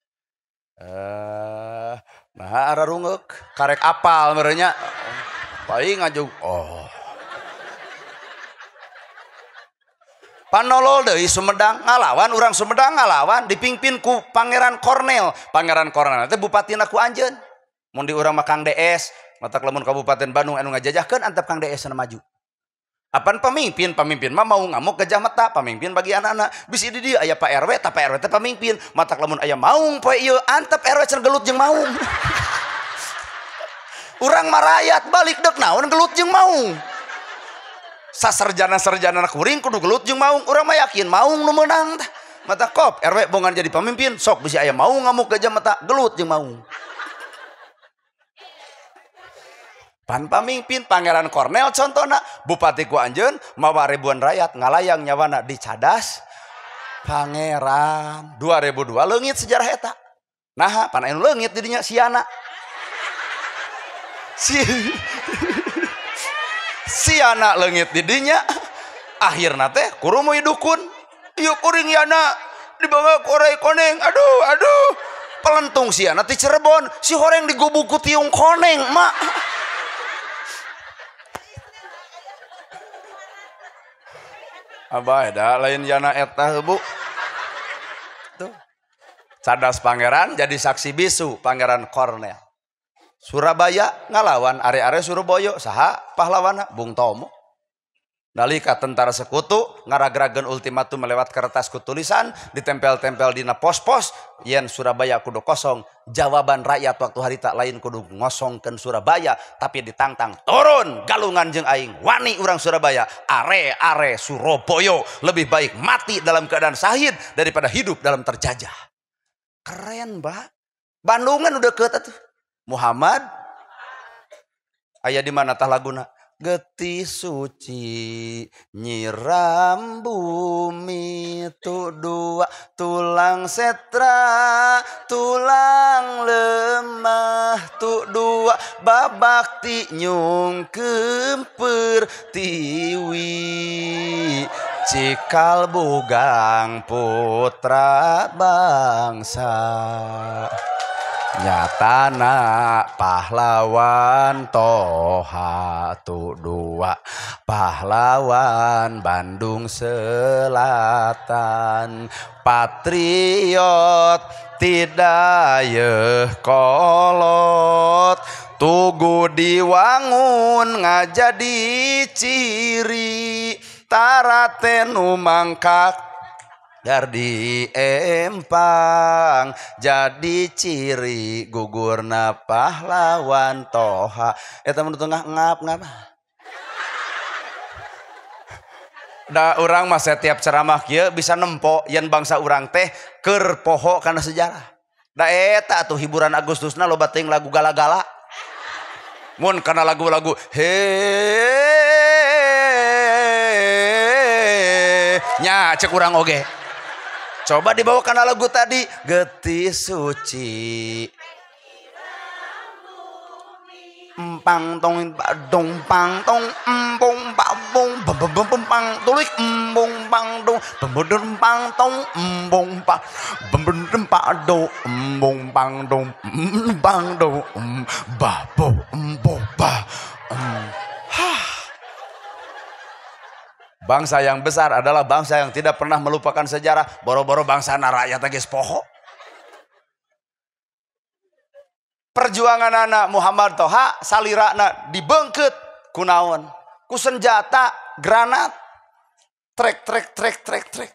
Nah ararungeuk karek apal merenya. Paling ngajug. Oh. Panolol deui Sumedang ngalawan urang Sumedang ngalawan dipimpin ku Pangeran Kornel. Pangeran Kornel teh bupatina ku anjeun. Mun di urang mah Kang DS, matak lamun Kabupaten Bandung anu ngajajahkeun antep Kang DS na maju. Apan pemimpin, pemimpin mah mau ngamuk gajah mata, pemimpin bagi anak-anak. Bisi di dieu aya Pak RW, tah Pak RW teh pemimpin. Matak lamun aya maung poe ieu antep RW cenah gelut jeung maung. Urang mah rakyat balik deuk naon gelut jeung maung. Saserjana-serjana kuring kudu gelut jeung maung. Urang mah yakin maung nu meunang tah. Mata kop RW bongan jadi pemimpin, sok bisi aya maung ngamuk gajah mata, gelut jeung maung. Pan pamimpin Pangeran Kornel contohna bupati ku anjeun mawa ribuan rakyat ngalayang nyawana di cadas Pangeran 2002 leungit sejarah eta. Naha pan anu leungit di dinya siana. Si siana leungit di dinya akhirna teh kurumuy dukun. Ieu kuring yana dibawa korai koneng. Aduh aduh pelentung siana ti Cirebon si horeng digubuk ku tiung koneng mak. Abah da lain jana eta bu. Tuh. Cadas Pangeran jadi saksi bisu Pangeran Kornel. Surabaya ngalawan are-are Surabaya saha pahlawana Bung Tomo. Nalika tentara sekutu ngaragrageun ultimatum melewat kertas ku tulisan ditempel-tempel dina pos-pos yen Surabaya kudu kosong. Jawaban rakyat waktu harita lain kudu ngosongkeun Surabaya tapi ditantang turun galungan jeung aing wani urang Surabaya are-are Surabaya lebih baik mati dalam keadaan syahid daripada hidup dalam terjajah. Keren, Pak. Bandungan udah deket atuh. Muhammad aya di mana tah laguna? Getih suci nyiram bumi tu dua tulang setra tulang lemah tu dua babakti nyungkem pertiwi cikal bugang putra bangsa nyatana pahlawan Toha tu dua pahlawan Bandung Selatan patriot tidak yeuh kolot tugu diwangun ngajadi ciri tarate nu mangkak Gardi empang jadi ciri gugurna pahlawan Toha. Eta mun tengah ngap-ngap. Da urang mah setiap ceramah kieu bisa nempo yen bangsa urang teh keur poho kana sejarah. Da eta atuh hiburan Agustusna loba teuing lagu gala-gala. Mun kana lagu-lagu he nya cek urang oge. Coba dibawa karena lagu tadi getih suci empang tong dong pang tong empong pak bong bem bem bem pang tulik embong pang dong bem bem pang tong embong pak bem bem pak do embong pang dong pang do ba bo embo ba. Bangsa yang besar adalah bangsa yang tidak pernah melupakan sejarah. Boro-boro bangsa rakyat geus poho. Perjuangan anak Muhammad Toha salirana dibengket ku naon? Ku senjata, granat, trek trek trek trek trek.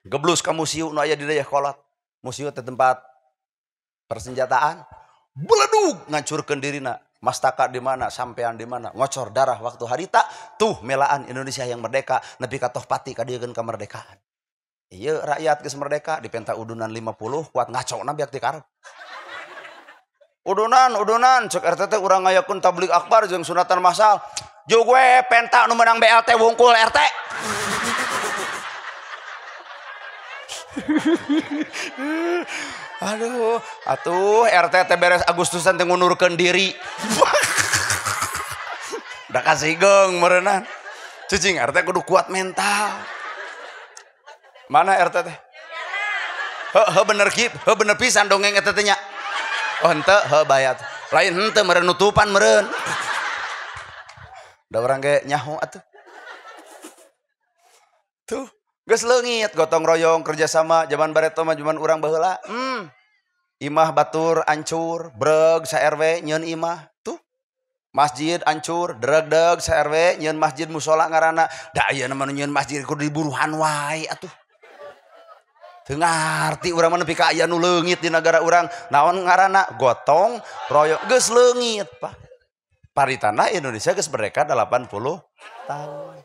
Geblus ka museum nu aya di Dayakolot. Museum teh tempat persenjataan. Beledug ngancurkeun dirina. Mastaka di mana, sampean di mana, ngocor darah waktu harita, tuh melaan Indonesia yang merdeka, nepi ka Tohpati kadiekeun kemerdekaan. Iya rakyat geus merdeka, dipenta udunan 50, kuat ngacona biak dikarep. Udunan, udunan, cek RT teh urang ngayakeun tabligh akbar jeung sunatan masal. Jeung we penta nu menang BLT wungkul RT. Aduh, atuh RT teh beres Agustusan teh ngundurkeun diri. Udah kasih geng meureunan. Cicing RT kudu kuat mental. Mana RT teh? Heuh bener ki, heuh bener pisan dongeng eta teh nya. Oh henteu, heuh bayat. Lain henteu meureun nutupan meureun. Da urang ge nyaho atuh. Tuh. Geus leungit gotong royong kerjasama zaman bareto mah zaman urang baheula. Imah batur ancur, breg sa RW nyeun imah. Tuh. Masjid ancur, dregdeg sa RW nyeun masjid musola ngaranna. Da ayeuna mah nyeun masjid kudu diburuhan wae atuh. Teu ngarti urang mah nepi ka aya nu leungit di nagara urang. Naon ngaranna? Gotong royong. Geus leungit, Pak. Paritana Indonesia geus merdeka 80 tahun.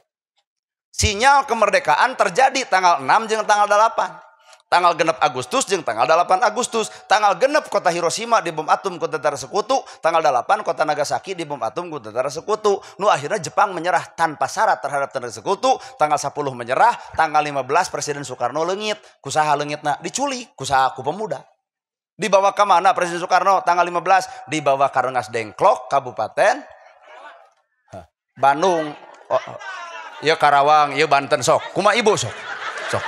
Sinyal kemerdekaan terjadi tanggal 6 jeung tanggal 8. Tanggal 6 Agustus jeung tanggal 8 Agustus. Tanggal 6 kota Hiroshima dibom atom ku tentara sekutu, tanggal 8 kota Nagasaki dibom atom ku tentara sekutu. Nu akhirnya Jepang menyerah tanpa syarat terhadap tentara sekutu, tanggal 10 menyerah, tanggal 15 Presiden Soekarno leungit. Kusaha leungitna? Diculik, kusaha ku pemuda. Dibawa ke mana Presiden Soekarno? Tanggal 15 dibawa ke Rengas Dengklok, Kabupaten Bandung. Oh, oh. Iya Karawang, iya Banten sok. Kuma ibu sok. Sok.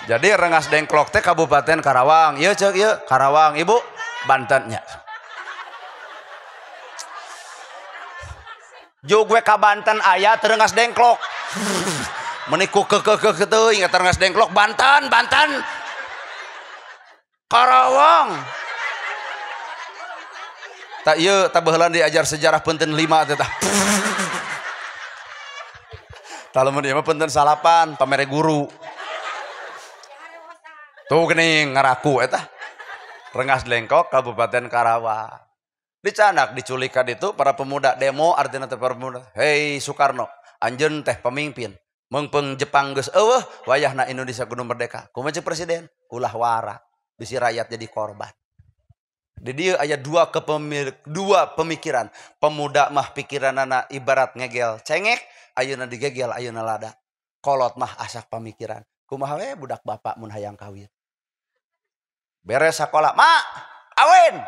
Jadi Rengas Dengklok teh Kabupaten Karawang. Iya cek iya Karawang, ibu Bantennya. Jug we ka Banten aya teu Rengas Dengklok. Meniku ke teuing eta Rengas Dengklok Banten, Banten. Karawang. Tak ieu tah baheula diajar sejarah punten 5 teh tah. Tah lamun ieu mah punten 9 pamere guru. Tuh geuning ngaraku eta. Rengas Dengklok Kabupaten Karawang. Dicanak diculik ka ditu para pemuda demo artina teh para pemuda. Hei Soekarno, anjeun teh pemimpin. Meungpeung Jepang geus eueuh, wayahna Indonesia kudu merdeka. Kumaha ceuk presiden? Ulah wara. Bisi rakyat jadi korban. Di dieu aya dua pemikiran. Pemuda mah pikiranana ibarat ngegel cengek, ayeuna digegel ayeuna lada. Kolot mah asak pamikiran. Kumaha we budak bapak mun hayang kawin. Beres sakola, "Mak, awin."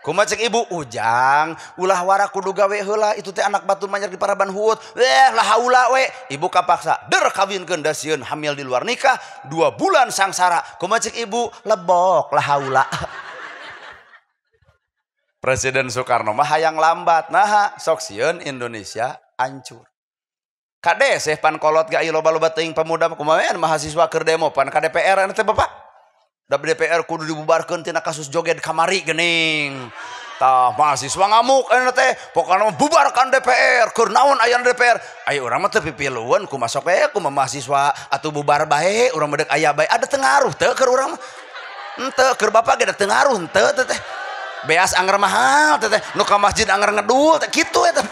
Kumaha cek ibu, "Ujang, ulah wara kudu gawe heula, itu teh anak batur manyar di paraban huut." Lah haula we. Ibu kapaksa, der kawinkeun da sieun hamil di luar nikah, 2 bulan sangsara. Kumaha cek ibu, "Lebok lah haula." Presiden Soekarno mah hayang lambat, naha sok sieun Indonesia hancur. Kade seh pan kolot ga ieu loba-loba teuing pemuda kumaha mahasiswa keur demo pan ka DPR teh bapak. Da DPR kudu dibubarkeun tina kasus joget kamari geuning. Tah mahasiswa ngamuk anu teh pokona bubarkan DPR keur naon aya DPR. Aya urang mah teu pipilueun kumaha sok we kumaha mahasiswa atuh bubar bae urang mah deuk aya bae ada teu ngaruh teu keur urang mah. Henteu keur bapak ge da teu ngaruh henteu teh teh. Beas anger mahal teh teh nu ka masjid anger ngedul teh kitu eta.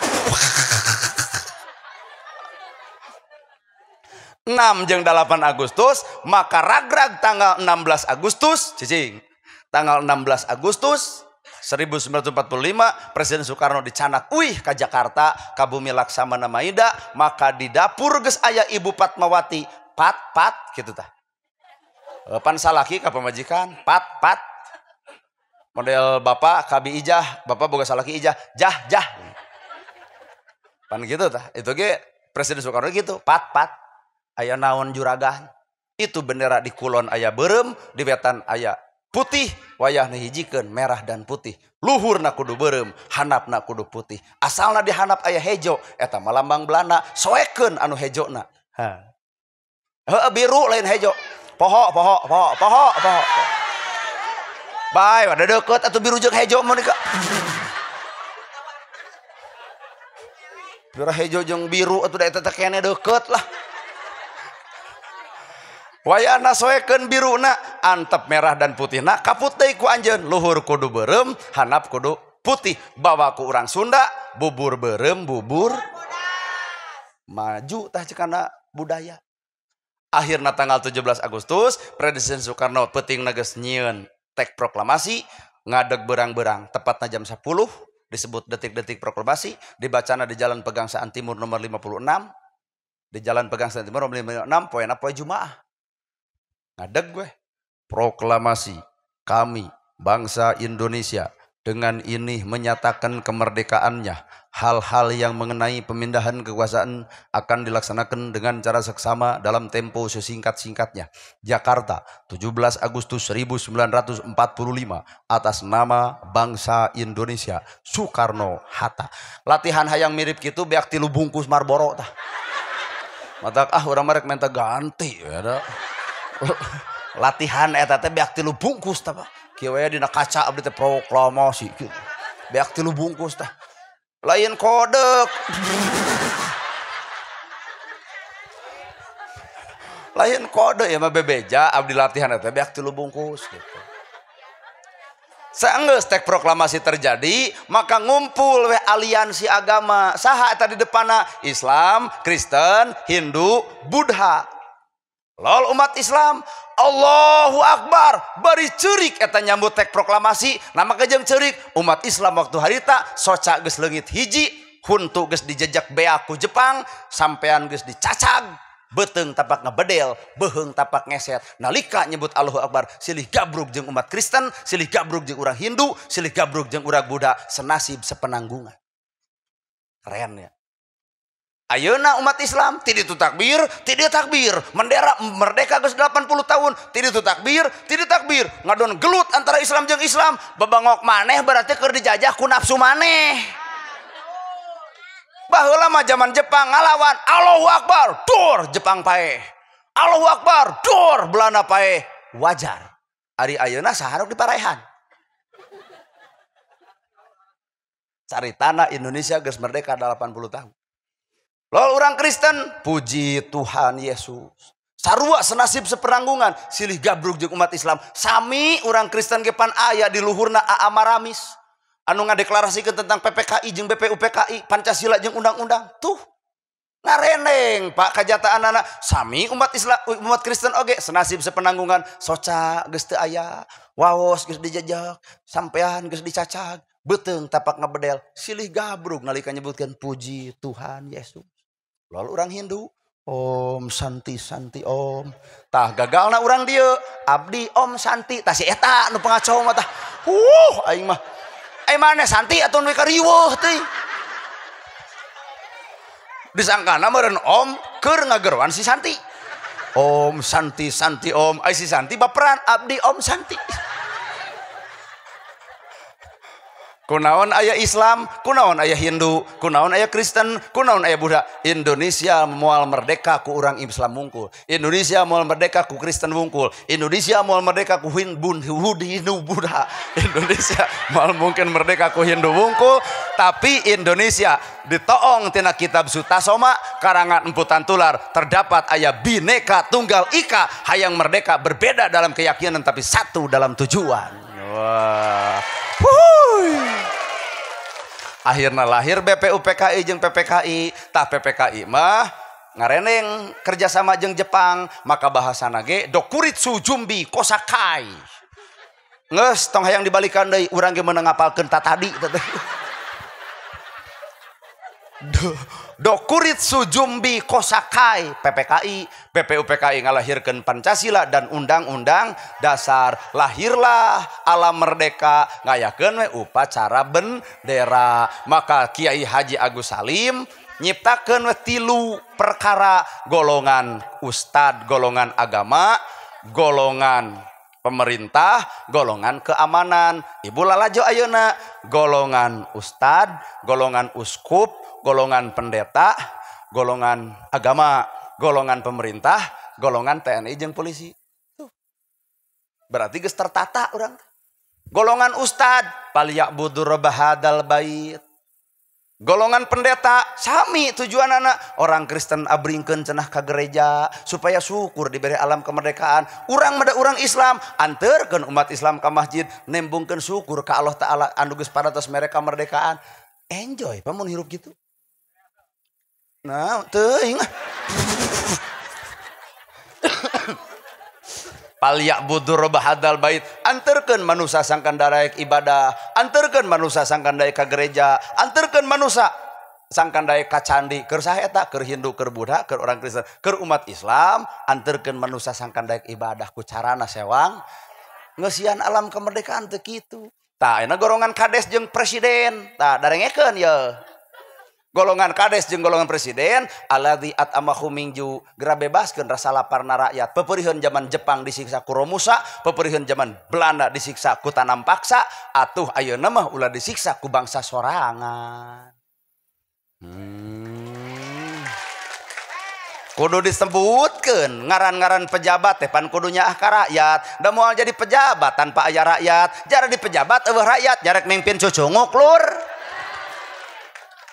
6 jeung 8 Agustus maka ragrag tanggal 16 Agustus cicing tanggal 16 Agustus 1945 Presiden Soekarno dicanak uih ka Jakarta ka Bumi Laksamana Maida maka di dapur geus aya Ibu Fatmawati pat pat kitu tah pan salaki ka pamajikan pat pat model bapak ka bi ijah bapak boga salaki ijah jah jah pan gitu tah itu ge Presiden Soekarno gitu pat pat aya naon juragan itu bendera di kulon aya beureum di wetan aya putih wayahna hijikeun merah dan putih luhurna kudu beureum handapna kudu putih asalna di handap aya hejo eta mah lambang Belanda soekeun anu hejona ha heuh biru lain hejo poho poho poho poho poho bae ada deukeut atuh biru jeung hejo mun ka biru hejo jeung biru atuh da eta teh kene deukeut lah. Wayahna soekeun biruna antep merah dan putihna kaput deui ku anjeun luhur kudu beureum handap kudu putih bawa ku urang Sunda bubur beureum bubur maju tah cekana budaya. Akhirna tanggal 17 Agustus Presiden Soekarno peutingna geus nyieun tek proklamasi ngadeg berang-berang tepatna jam 10 disebut detik-detik proklamasi dibacana di Jalan Pegangsaan Timur nomor 56 di Jalan Pegangsaan Timur nomor 56 poena poe Jumaah. Ngadeg gue proklamasi kami bangsa Indonesia dengan ini menyatakan kemerdekaannya. Hal-hal yang mengenai pemindahan kekuasaan akan dilaksanakan dengan cara seksama dalam tempo sesingkat-singkatnya. Jakarta, 17 Agustus 1945 atas nama bangsa Indonesia Soekarno Hatta. Latihan hayang mirip gitu beak 3 bungkus Marlboro tah. Matak ah urang mah rek minta ganti ya da. Latihan eta teh beak 3 bungkus tah Pak. Kieu we dina kaca abdi teh proklamasi kieu. Beak 3 bungkus tah. Lain kodek. Lain kode ya mah bebeja abdi latihan eta beak 3 bungkus gitu. Saenggeus tek proklamasi terjadi, maka ngumpul we aliansi agama. Saha eta di depanna? Islam, Kristen, Hindu, Buddha. Lol umat Islam, Allahu Akbar, bari ceurik eta nyambut tek proklamasi, nama kejeng ceurik umat Islam waktu harita soca geus leungit hiji, huntu geus dijejak beak ku Jepang, sampean geus dicacag, beuteung tapak ngebedel, beuheung tapak ngeset. Nalika nyebut Allahu Akbar, silih gabrug jeung umat Kristen, silih gabrug jeung urang Hindu, silih gabrug jeung urang Buddha, senasib sepenanggungan. Keren ya. Ayeuna umat Islam ti ditu takbir, ti dieu takbir. Mendera merdeka geus 80 tahun, ti ditu takbir, ti dieu takbir. Ngadon gelut antara Islam jeung Islam, babangok maneh berarti keur dijajah ku nafsu maneh. Baheula mah zaman Jepang ngalawan Allahu Akbar, dur Jepang paeh. Allahu Akbar, dur Belanda paeh. Wajar. Ari ayeuna saharok diparaehan. Caritana Indonesia geus merdeka 80 tahun. Lol orang Kristen, puji Tuhan Yesus. Sarua senasib seperanggungan, silih gabrug jeung umat Islam. Sami orang Kristen ge pan aya di luhurna Aa Maramis. Anu ngadeklarasikeun tentang PPKI jeung BPUPKI, Pancasila jeung undang-undang. Tuh. Ngareneng Pak kajataanana sami umat Islam, umat Kristen oge senasib sepenanggungan, soca geus teu aya, waos geus dijejak, sampean geus dicacag, beuteung tapak ngebedel, silih gabrug nalika nyebutkeun puji Tuhan Yesus. Lalu orang Hindu, Om Santi Santi Om. Tah gagalna urang dieu, abdi Om Santi. Tah si eta nu pengacau mah tah. Aing mah. Ai maneh Santi atuh nu kariweuh teuing. Disangkana meureun Om keur ngageroan si Santi. Om Santi Santi Om, ai si Santi baperan abdi Om Santi. Kunaon aya Islam, kunaon aya Hindu, kunaon aya Kristen, kunaon aya Buddha. Indonesia moal merdeka ku urang Islam wungkul. Indonesia moal merdeka ku Kristen wungkul. Indonesia moal merdeka ku Hindu Buddha. Indonesia moal mungkin merdeka ku Hindu wungkul, tapi Indonesia ditoong tina kitab Sutasoma karangan Empu Tantular terdapat aya Bhinneka Tunggal Ika, hayang merdeka berbeda dalam keyakinan tapi satu dalam tujuan. Wah. Wuhui. Akhirnya lahir BPUPKI jeung PPKI. Tah PPKI mah ngareneng kerjasama jeung Jepang, maka bahasana ge Dokuritsu Jumbi Kosakai. Geus tong hayang dibalikan deui, urang ge meunang ngapalkeun ta tadi. Dokuritsu Jumbi Kosakai PPKI. BPUPKI ngalahirkeun Pancasila dan Undang-Undang Dasar. Lahirlah alam merdeka, ngayakeun we upacara bendera. Maka Kiai Haji Agus Salim nyiptakeun we 3 perkara: golongan ustad, golongan agama, golongan pemerintah, golongan keamanan. Ibu lalajo ayeuna golongan ustad, golongan uskup, golongan pendeta, golongan agama, golongan pemerintah, golongan TNI jeung polisi. Tuh. Berarti geus tertata urang. Golongan ustad, falyabudu rabb hadzal bait. Golongan pendeta sami tujuan anak orang Kristen abringkeun cenah ka gereja supaya syukur diberi alam kemerdekaan. Urang mada urang Islam anterkeun umat Islam ka masjid nembungkeun syukur ka Allah Taala anu geus paratos mere kamerdekaan. Enjoy pamun hirup gitu. Nah, teuing. Falyabudu rabb hadzal bait, anterkeun manusia sangkan daraek ibadah, anterkeun manusia sangkan daek ka gereja, anterkeun manusia sangkan daek ka candi, keur saha eta, keur Hindu, keur Buddha, keur orang Kristen, keur umat Islam, anterkeun manusia sangkan daek ibadah ku carana sewang ngeusian alam kemerdekaan teu kitu. Tah ayeuna golongan kades jeung presiden, tah darengekeun ye. Golongan kades jeung golongan presiden alladzi at'amahu min ju, geura bebaskeun rasa laparna rakyat. Peperiheun zaman Jepang disiksa ku Romusa, peperiheun zaman Belanda disiksa ku tanam paksa, atuh ayeuna mah ulah disiksa ku bangsa sorangan. Kudu disebutkeun ngaran-ngaran pejabat teh pan kudu nyaah ka rakyat. Da moal jadi pejabat tanpa aya rakyat. Jara di pejabat eueuh rakyat, jarek mimpin cucunguk lur.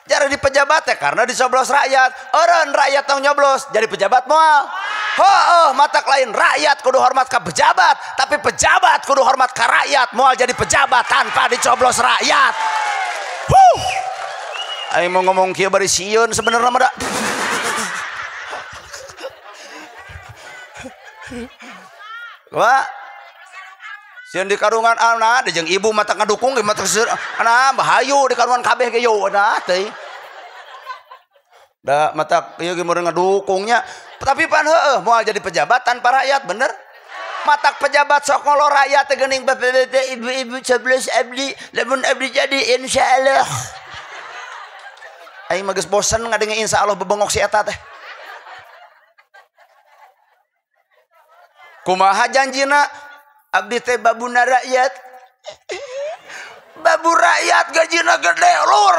Jara di pejabat teh karena dicoblos rakyat. Eureun rakyat tong nyoblos, jadi pejabat moal. Heueuh, matak lain rakyat kudu hormat ka pejabat, tapi pejabat kudu hormat ka rakyat, moal jadi pejabat tanpa dicoblos rakyat. Huh. Aing mau ngomong kieu bari sieun sebenarnya mah da. Wah, sieun di karungan ana jeung ibu mata ngadukung ge mata ana bahayu di karungan kabeh ge yo nah teuing. Da mata ieu ge meureun ngadukungnya, tapi pan heueuh moal jadi pejabat tanpa rakyat bener. Matak pejabat sok ngolo rakyat teh geuning bapak-bapak ibu-ibu coblos abdi lamun abdi jadi insyaallah. Aing mah geus bosen ngadenge insyaallah bebengok si eta teh. Kumaha janjina abdi teh babuna rakyat. Babu rakyat gajina gede lur.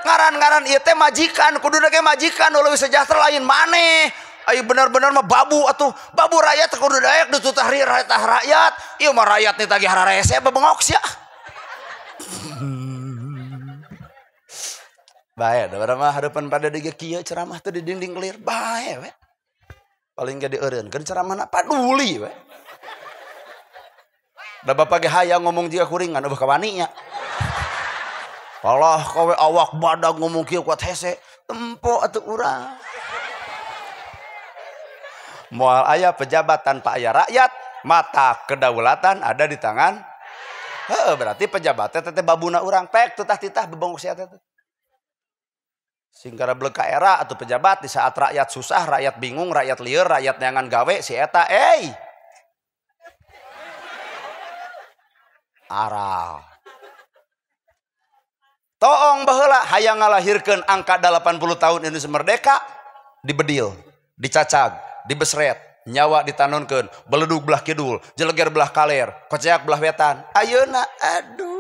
Ngaran-ngaran ieu teh majikan, kuduna ge majikan nu leuwih sejahtera lain maneh. Ayo bener-bener mah babu atuh. Babu rakyat kudu daek ditutah rakyat. Ieu mah rakyat nih tagih hararese bebengok sia. Bae da mah hareupan pada dieu kieu ceramah teh di dinding kelir bae we. Paling gak dieureunkeun ceramahna paduli we. Da bapak ge hayang ngomong jiga kuringan eueuh kawani nya. Allah kowe awak badag ngomong kieu kuat hese, tempo atuh urang. Moal aya pejabat tanpa aya rakyat, mata kedaulatan ada di tangan. Heeh, berarti pejabatnya teh babuna urang pek tutah-titah bebongok sia teh. Singkara blek ka era atau pejabat di saat rakyat susah, rakyat bingung, rakyat lieur, rakyat neangan gawe si eta euy. Aral. Toong baheula hayang ngalahirkeun angka 80 tahun Indonesia merdeka dibedil, dicacag, dibesret, nyawa ditanonkeun, beledug belah kidul, jeleger belah kaler, koceak belah wetan. Ayeuna aduh.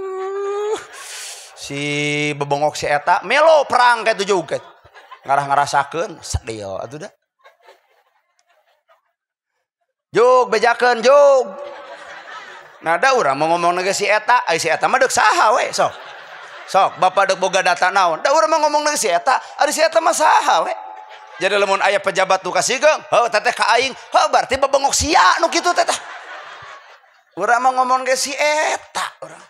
Si bebongok si eta melo perang kayak tujuh kayak ngarah ngarasakeun sedih atuh da. Jug bejakeun jug. Nah da urang mau ngomong ge si eta, ai si eta mah deuk saha we sok. Sok bapak deuk boga data naon. Da urang mau ngomong ge si eta, ari si eta mah saha we. Jadi lamun aya pejabat nu kasigeung, heuh teteh ka aing, heuh berarti bebongok sia nu kitu teteh. Urang mah ngomong ge si eta urang.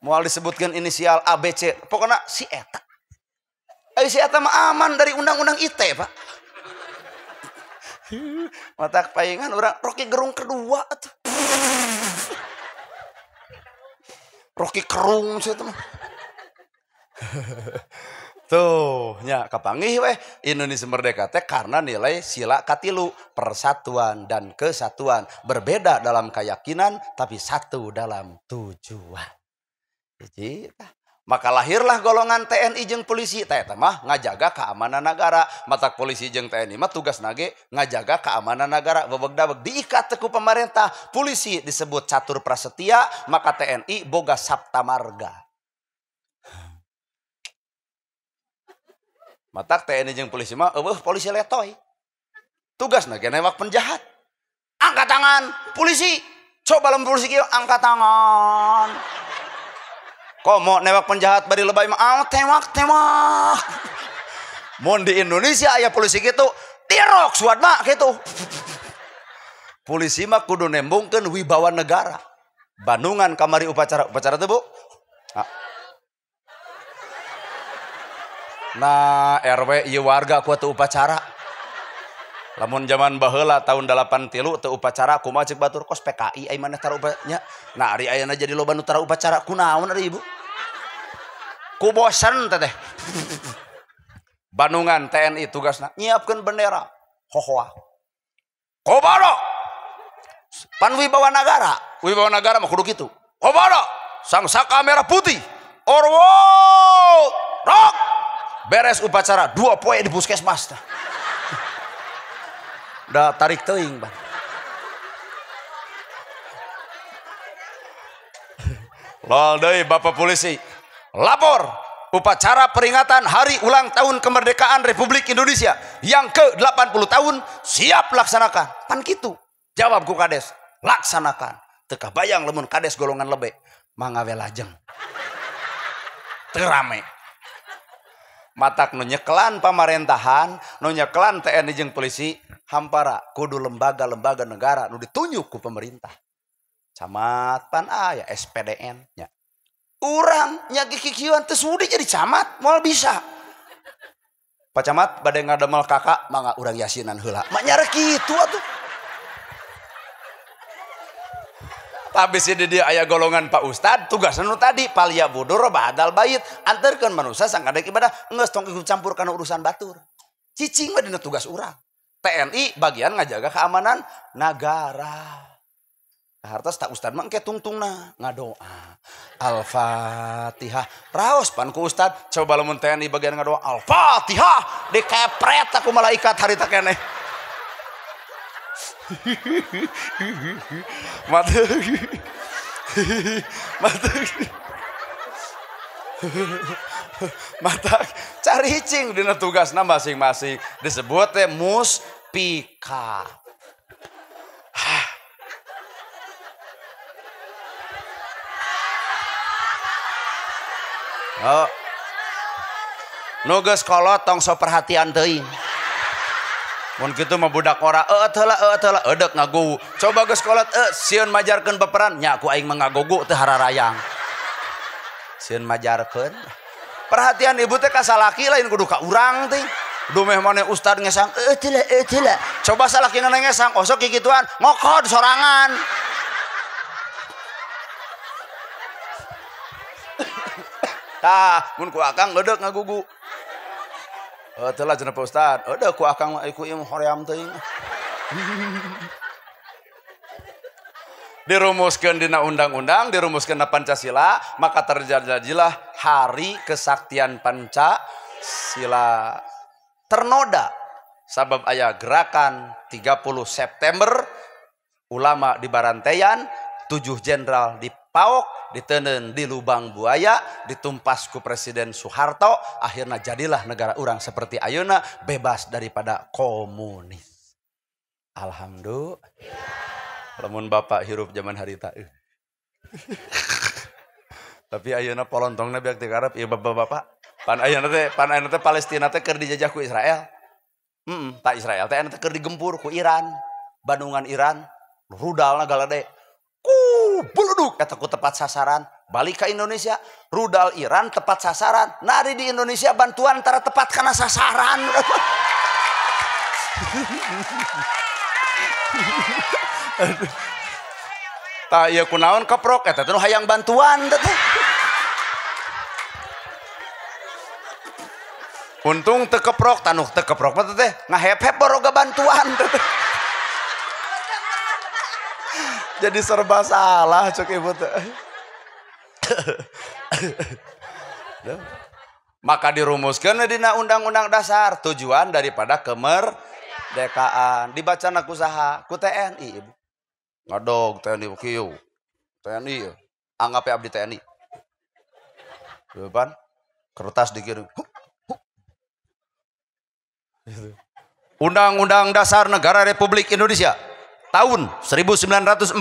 Moal disebutkan inisial A B C, pokoknya si eta. Si eta mah aman dari undang-undang ITE, Pak. Mata paingan urang Rocky Gerung kedua atuh. Rocky Kerung sih itu mah. Tuh, nya kapanggih weh Indonesia merdeka teh karena nilai sila katilu, persatuan dan kesatuan, berbeda dalam keyakinan tapi satu dalam tujuan. Jadi, maka lahirlah golongan TNI jeung polisi. Teh eta mah ngajaga keamanan negara. Matak polisi jeung TNI mah tugas nage ngajaga keamanan negara. Bebeg-dabeg diikat ku pemerintah. Polisi disebut catur prasetya, maka TNI boga sapta marga. Matak TNI jeung polisi mah eueuh polisi letoy. Tugas nage newak penjahat. Angkat tangan polisi. Coba lamun polisi kieu angkat tangan. Komo newak penjahat bari lebay mah ah, tewak tewak. Mun di Indonesia aya polisi kitu, dirok suat mah kitu. Polisi mah kudu nembungkeun wibawa negara. Bandungan kamari upacara, upacara teh Bu? Nah, RW ieu warga ku teu upacara. Lamun zaman baheula tahun 83 teu upacara kumaha ceuk batur kos PKI ai maneh tara upacara. Nah, ari ayeuna jadi loba nu tara upacara kunaon ari ibu? Ku bosen teteh. Bandungan TNI tugasna nyiapkeun bendera hohoa. Kobaro. Pan wibawa nagara, wibawa nagara mah kudu kitu. Kobaro, sang saka merah putih. Orwo! Rok! Beres upacara 2 poe di puskesmas tah. Da tarik teuing ban. Lol deui bapak polisi. Lapor. Upacara peringatan hari ulang tahun kemerdekaan Republik Indonesia yang ke-80 tahun siap laksanakan. Pan kitu. Jawab ku kades, laksanakan. Teu kabayang lamun kades golongan lebe, mangga we lajeng. Teu rame. Matak nu nyekelan pamarentahan, nu nyekelan TNI jeung polisi, hampara kudu lembaga-lembaga negara nu ditunjuk ku pemerintah. Camat pan aya SPDN nya. Urang nya kikieuan teu sudi jadi camat, moal bisa. Pak Camat bade ngadamel kakak, mangga urang yasinan heula. Mak nyare kitu atuh. Tapi si dia aya golongan Pak Ustad, tugasna nu tadi palia budur badal bait, anterkeun manusia sangkadek ibadah, geus tong ikut campur kana urusan batur. Cicing we dina tugas urang. TNI bagian ngajaga keamanan nagara. Hartos tak ustad mah engke tungtungna ngadoa. Al-Fatihah. Raos pan ku ustad, coba lamun TNI bagian ngadoa Al-Fatihah, dikepret aku malaikat harita keneh. Mata mata mata cari cing dina tugasna masing-masing disebut teh muspika. Oh. Nu geus kolot tong sok perhatian teuing. Mun kitu mah budak ora heula heula eudek ngagogu. Coba geus kolot sieun majarkeun peperan nya ku aing mah ngagogu teu hararayang. Sieun majarkeun. Perhatian ibu teh ka salaki lain kudu ka urang teh. Dumeh maneh ustad ngesang heula. Coba salaki ngesang osok kikituan ngokod sorangan. Tah, mun ku akang eudek ngagugu. Teu lah cenah Pak Ustad, eudek ku akang mah iku ieu hoream teuing. Dirumuskeun dina undang-undang, dirumuskeun dina Pancasila, maka terjadilah Hari Kesaktian Pancasila. Ternoda sabab aya gerakan 30 September ulama di Barantean, 7 jenderal di Paok, ditenen di lubang buaya, ditumpas ku Presiden Soeharto, akhirnya jadilah negara urang seperti ayeuna bebas daripada komunis. Alhamdulillah. Lamun bapak hirup zaman harita. Tapi ayeuna polontongna biak teu karep ieu bapak-bapak. Pan ayeuna teh Palestina teh keur dijajah ku Israel. Tak Israel teh ayeuna teh keur digempur ku Iran. Bandungan Iran, rudalna galede. Buluduk eta ku tepat sasaran, balik ke Indonesia, rudal Iran tepat sasaran, nari di Indonesia bantuan tara tepat kana sasaran. Tah ieu kunaon keprok eta teh nu hayang bantuan teh. Untung teu keprok, tanuh teu keprok mah teh ngahep-hep baroga bantuan teh. Jadi serba salah cek ibu teh. Maka dirumuskan dina undang-undang dasar tujuan daripada kemerdekaan. Dibaca ku saha? Ku TNI ibu. Ngadog TNI kieu. TNI anggap abdi TNI. Depan kertas dikirim. Undang-Undang Dasar Negara Republik Indonesia tahun 1945,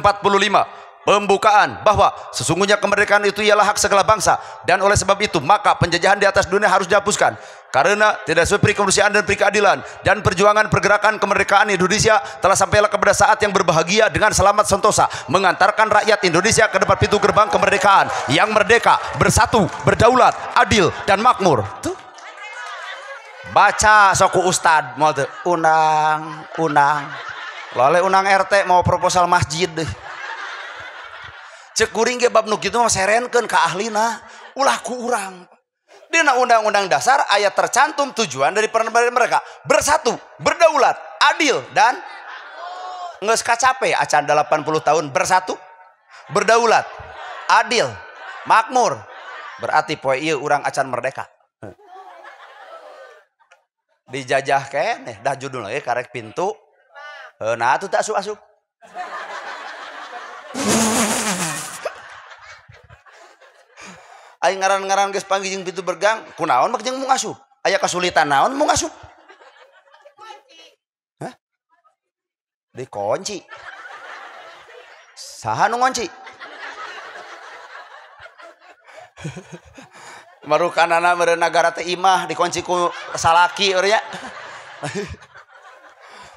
pembukaan bahwa sesungguhnya kemerdekaan itu ialah hak segala bangsa, dan oleh sebab itu maka penjajahan di atas dunia harus dihapuskan karena tidak sesuai peri kemanusiaan dan peri keadilan, dan perjuangan pergerakan kemerdekaan Indonesia telah sampailah kepada saat yang berbahagia dengan selamat sentosa mengantarkan rakyat Indonesia ke depan pintu gerbang kemerdekaan yang merdeka, bersatu, berdaulat, adil dan makmur. Tuh. Baca soku ustad mau tuh undang undang lale undang RT mau proposal masjid deh. Cek kuring ge bab nu kitu mah serenkeun ka ahlina, ulah ku urang. Dina undang-undang dasar ayat tercantum tujuan dari peran mereka bersatu, berdaulat, adil dan geus kacape acan 80 tahun bersatu, berdaulat, adil, makmur. Berarti poe ieu urang acan merdeka. Dijajah keneh dah judulna ge karek pintu. Nah atuh tak asup-asup. Aing ngaran-ngaran geus panggih jeung pintu bergang, kunaon mah jeung mung asup. Aya kasulitan naon mung asup? Hah? Dikunci. Saha nu ngunci? Marukanana meureun nagara teh imah dikunci ku salaki euy nya.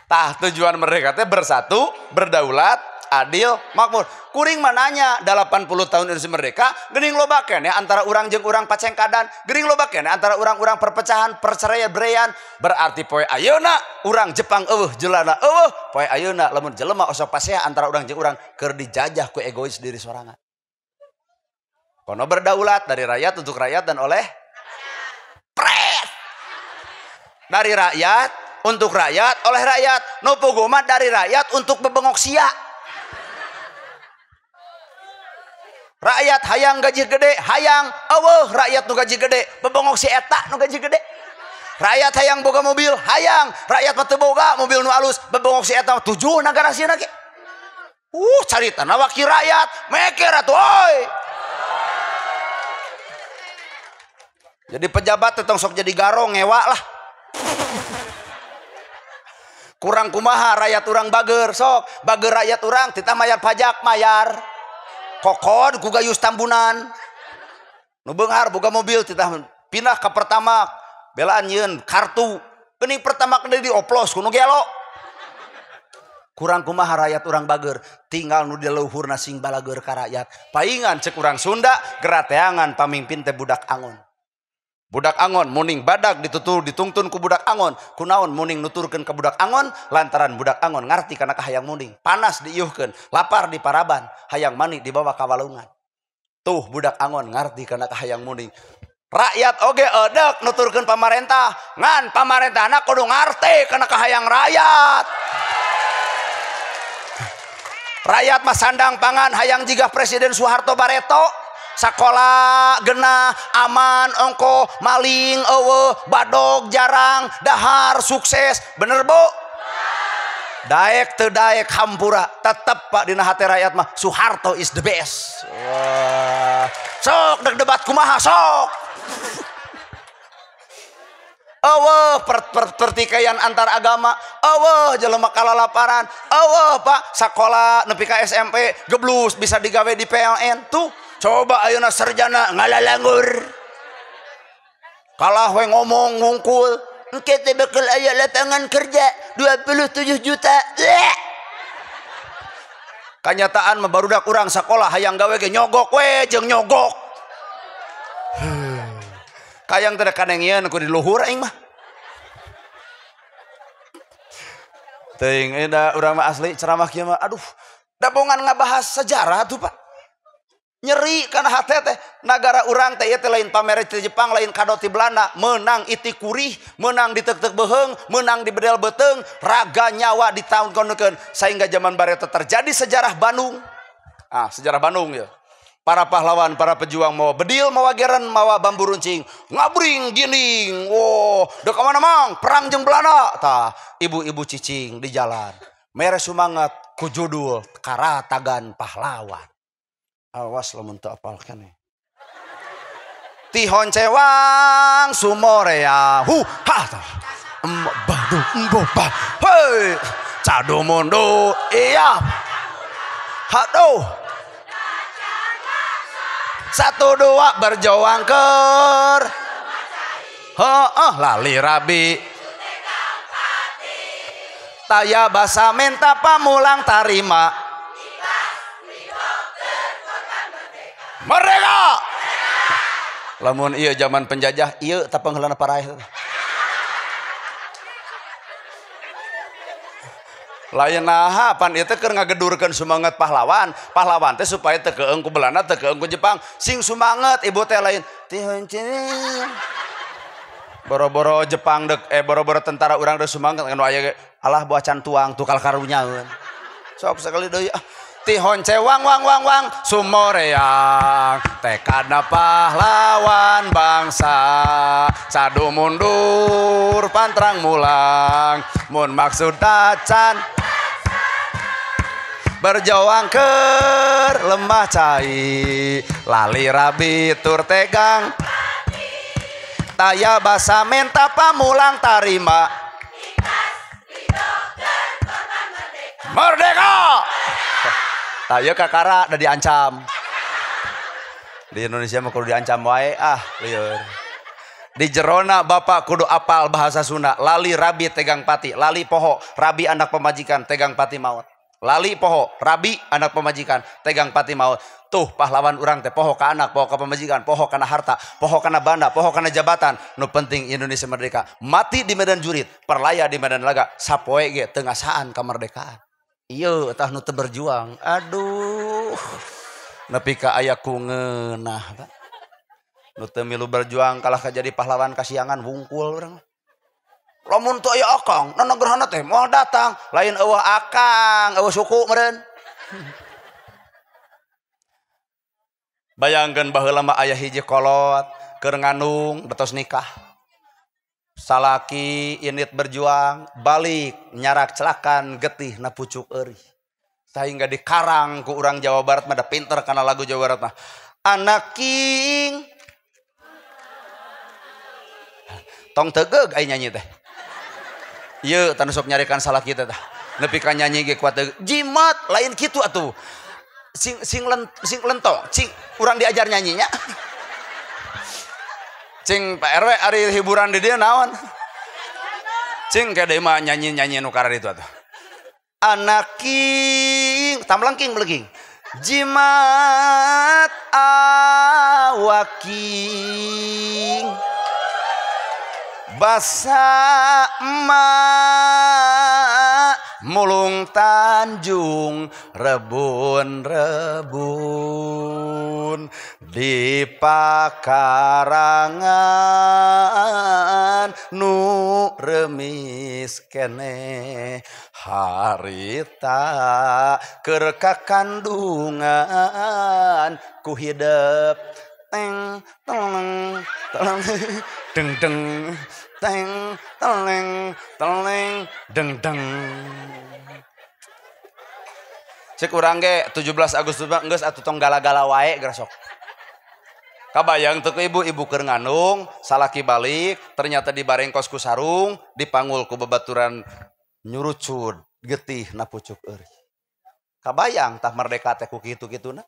Tah tujuan mereka teh bersatu, berdaulat, adil, makmur. Kuring mananya 80 tahun Indonesia merdeka, geuning loba keneh antara urang jeung urang pacengkadan, geuning loba keneh antara urang-urang perpecahan, perceraian, berean. Berarti poe ayeuna urang Jepang eueuh, jelana eueuh, poe ayeuna lamun jelema osok pasea antara urang jeung urang keur dijajah ku egois diri sorangan. Kono berdaulat dari rakyat untuk rakyat dan oleh pres. Dari rakyat untuk rakyat oleh rakyat. Nu puguh mah dari rakyat untuk bebengok sia. Rakyat hayang gaji gede, hayang eueuh rakyat nu gaji gede, bebengok si eta nu gaji gede. Rakyat hayang boga mobil, hayang rakyat mah teu boga mobil nu alus, bebengok si eta tujuh nagara sieuna ge. Caritana wakil rakyat, mikir atuh euy. Jadi pejabat teh tong sok jadi garong ngewa lah. Kurang kumaha rakyat urang bager sok, bager rakyat urang titah mayar pajak mayar. Kokod ku gayus tambunan. Nu beunghar boga mobil titah pindah ka pertama belaan yeun kartu. Geuning pertama deui dioplos ku nu gelo. Kurang kumaha rakyat urang bager, tinggal nu di luhurna sing balager ka rakyat. Paingan cek urang Sunda gerateangan pamimpin teh budak angon. Budak angon muning badag ditutur ditungtun ku budak angon, kunaon muning nuturkeun ka budak angon lantaran budak angon ngarti kana kahayang muning, panas diiuhkeun, lapar di paraban, hayang mani dibawa ka walungan. Tuh budak angon ngarti kana kahayang muning. Rakyat oge edek nuturkeun pamarentah, ngan pamarentahna kudu ngarti kana kahayang rakyat. Rakyat mah sandang pangan hayang jiga Presiden Soeharto bareto. Sakola genah aman ongko maling eueuh badog jarang dahar sukses bener bu daek teu daek hampura tetep pak dina hate rakyat mah Soeharto is the best. Wah sok dek debat kumaha sok eueuh pertikaian antar agama eueuh jelema kalalaparan eueuh pak sakola nepi ka SMP geblus bisa digawe di PLN tuh. Coba ayeuna sarjana ngalalanggur. Kalah we ngomong ngungkul. Engke teh bakal aya lapangan kerja 27 juta. Kanyataan mah barudak urang sakola hayang gawe ge nyogok we jeung nyogok. Kayang teh kanengieun ku di luhur aing mah. Teuing da urang mah asli ceramah kieu mah aduh, dabongan ngabahas sejarah tuh Pak. Nyeri karena hati teh nagara urang teh ieu teh lain pamere ti Jepang lain kado ti Belanda, menang iti kurih, menang ditek-tek beheung, menang di bedel beuteung, raga nyawa ditaunkeun sehingga zaman bareto terjadi sejarah Bandung. Ah, sejarah Bandung ya. Para pahlawan, para pejuang mawa bedil, mawa geren, mawa bambu runcing, ngabring gining. Wow, dek ka mana mang? Perang jeung Belanda. Tah, ibu-ibu cicing di jalan. Mere sumangat ku judul Karatagan Pahlawan. Awas lamun teu apal keneh. Tihon cewang sumorea hu ha badu ba hei cado mondo iya hado satu dua berjuang ker heeh lali rabi taya basa menta pamulang tarima merdeka. Lamun iya zaman penjajah iya tapang heulana paraeh. Lain naha pan ieu teh keur ngagedurkeun semangat pahlawan. Pahlawan teh supaya teu keung ku Belanda, teu keung ku Jepang. Sing sumanget ibu teh lain tiheuncing. Boro-boro Jepang dek boro-boro tentara urang deuk sumanget anu aya ge alah buah can tuang tukal karunyaeun. Sok sakali deui ah. Tihon cewang wang wang wang sumoreang tekadna pahlawan bangsa sadu mundur pantrang mulang mun maksud tacan Berjuang keur lemah cai lali rabi tur tegang taya basa menta pamulang tarima merdeka. Taya kakara udah diancam. Di Indonesia mah kudu diancam wae ah lieur. Di jerona bapak kudu apal bahasa Sunda. Lali rabi tegang pati, lali poho rabi anak pemajikan tegang pati maut. Lali poho rabi anak pemajikan tegang pati maut. Tuh pahlawan urang teh poho ka anak, poho ka pemajikan, poho kana harta, poho kana banda, poho kana jabatan. Nu penting Indonesia merdeka. Mati di medan jurit, perlaya di medan laga, sapoe ge teu ngasaan kamerdekaan. Ieu tah nu teu berjuang. Aduh. Nepi ka aya ku ngeunah, Pak. Nu teu milu berjuang kalah ka jadi pahlawan kasiangan wungkul urang. Lamun teu aya akang, nanagerhana teh moal datang, lain eueuh akang, eueuh suku meureun. Bayangkeun baheula mah aya hiji kolot keur ngandung betos nikah. Salaki init berjuang, balik nyarak celakan getih na pucuk eurih. Sehingga dikarang ku urang Jawa Barat mah da pinter kana lagu Jawa Barat mah. Anak king tong tegeug ai nyanyi teh. Ieu tanu sok nyarikan salaki teh tah. Nepi ka nyanyi ge kuat tegeug. Jimat lain kitu atuh. Sing sing lento, cing urang diajar nyanyinya. Cing Pak RW ari hiburan di dieu naon? Cing kade mah nyanyi-nyanyi nu kararitu atuh. Anak king tamlengking melengking. Jimat awaking basa emak mulung Tanjung rebun-rebun di pakarangan nu remis kene harita keur kakandungan ku hidep teng teleng teleng deng deng teng teleng teleng deng deng. Cek urang ge 17 Agustus mah geus atuh tong gala-gala wae geura sok. Kabayang teu ku ibu-ibu keur ngandung, salaki balik, ternyata dibarengkos ku sarung, dipanggul ku babaturan nyurucud getih na pucuk eurih. Kabayang tah merdeka teh ku kitu-kituna.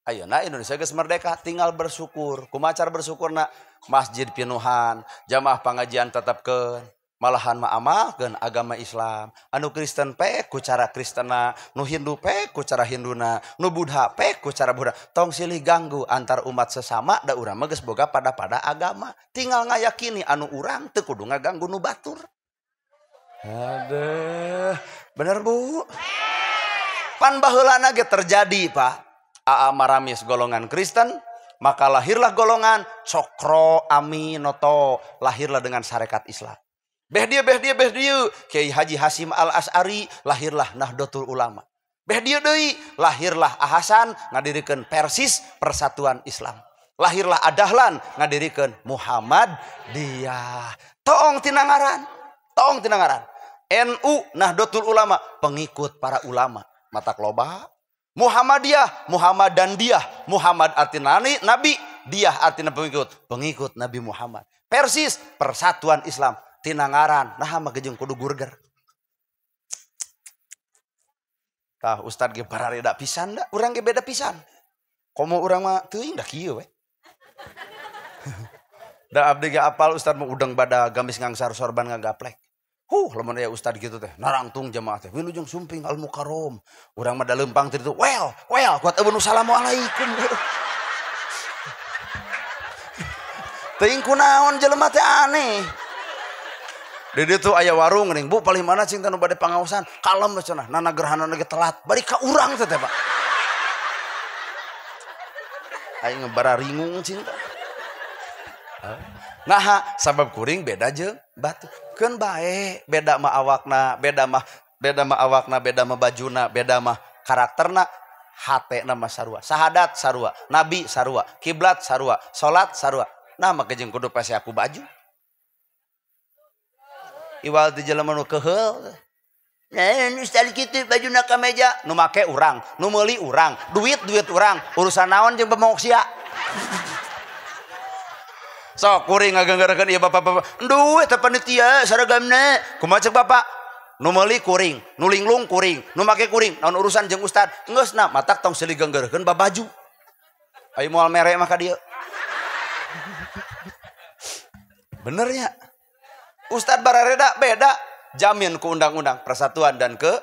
Ayeuna Indonesia geus merdeka, tinggal bersyukur. Kumaha cara bersyukurna? Masjid pinuhan, jamaah pangajian tetepkeun, malahan mah amalkeun agama Islam. Anu Kristen pe ku cara Kristena, nu Hindu pe ku cara Hinduna, nu Buddha pe ku cara Buddha. Tong silih ganggu antar umat sesama da urang mah geus boga pada-pada agama. Tinggal ngayakini anu urang teu kudu ngaganggu nu batur. Aduh, bener Bu? Pan baheulana ge terjadi, Pak. Aa Maramis golongan Kristen, maka lahirlah golongan Cokro Aminoto, lahirlah dengan syarikat Islam. Beh dia, beh dia, beh dia, Kiai Haji Hasyim Al As'ari, lahirlah Nahdlatul Ulama. Beh dia deui, lahirlah Ahasan ngadirikeun Persis Persatuan Islam. Lahirlah Adahlan ngadirikeun Muhammad dia. Tong tinangaran, tong tinangaran. NU Nahdlatul Ulama, pengikut para ulama. Mata loba. Muhammadiyah, Muhammad dan dia. Muhammad artinya nabi, dia artinya pengikut, pengikut Nabi Muhammad. Persis Persatuan Islam tinangaran. Nah mah jeung kudu gurger. Tah ustad ge barareda pisan da, urang ge beda pisan. Komo urang mah teuing da kieu we. Da abdi ge apal ustad mah udang bada gamis ngangsar sorban ngagaplek. Lamun aya ustad gitu teh narangtung jamaah teh wilujeng sumping al mukarrom. Urang mah da leumpang teh ditu, well, well, kuat eueuh assalamualaikum. Teuing kunaon jelema teh aneh. Di ditu aya warung geuning, Bu palih mana cing teh nu bade pangaosan, kalem cenah, nana gerhana ge telat, bari ka urang teh teh Pak. Aing bararingung cing teh. Nah, sabab kuring beda jeung batu. Keun bae, beda mah awakna, beda mah awakna, beda mah bajuna, beda mah karakterna, hatena mah sarua. Sahadat sarua, nabi sarua, kiblat sarua, salat sarua. Nah, make jeung kudu pase aku baju. Iwal di jelema nu keuheul. Nah, ustaz kitu bajuna kameja, nu make urang, nu meuli urang, duit-duit urang, urusan naon jeung pemongok sia. Sok kuring ngagenggeurkeun ieu bapak-bapak. Duh, eta panitia saragamna. Kumaha cek bapak? Nu meuli kuring, nu linglung kuring, nu make kuring, naon urusan jeung ustad? Geus na matak tong silih genggeurkeun babaju. Ayo moal mere mah ka dieu. Bener nya? Ustad barareda beda. Jamin ke undang-undang persatuan dan ke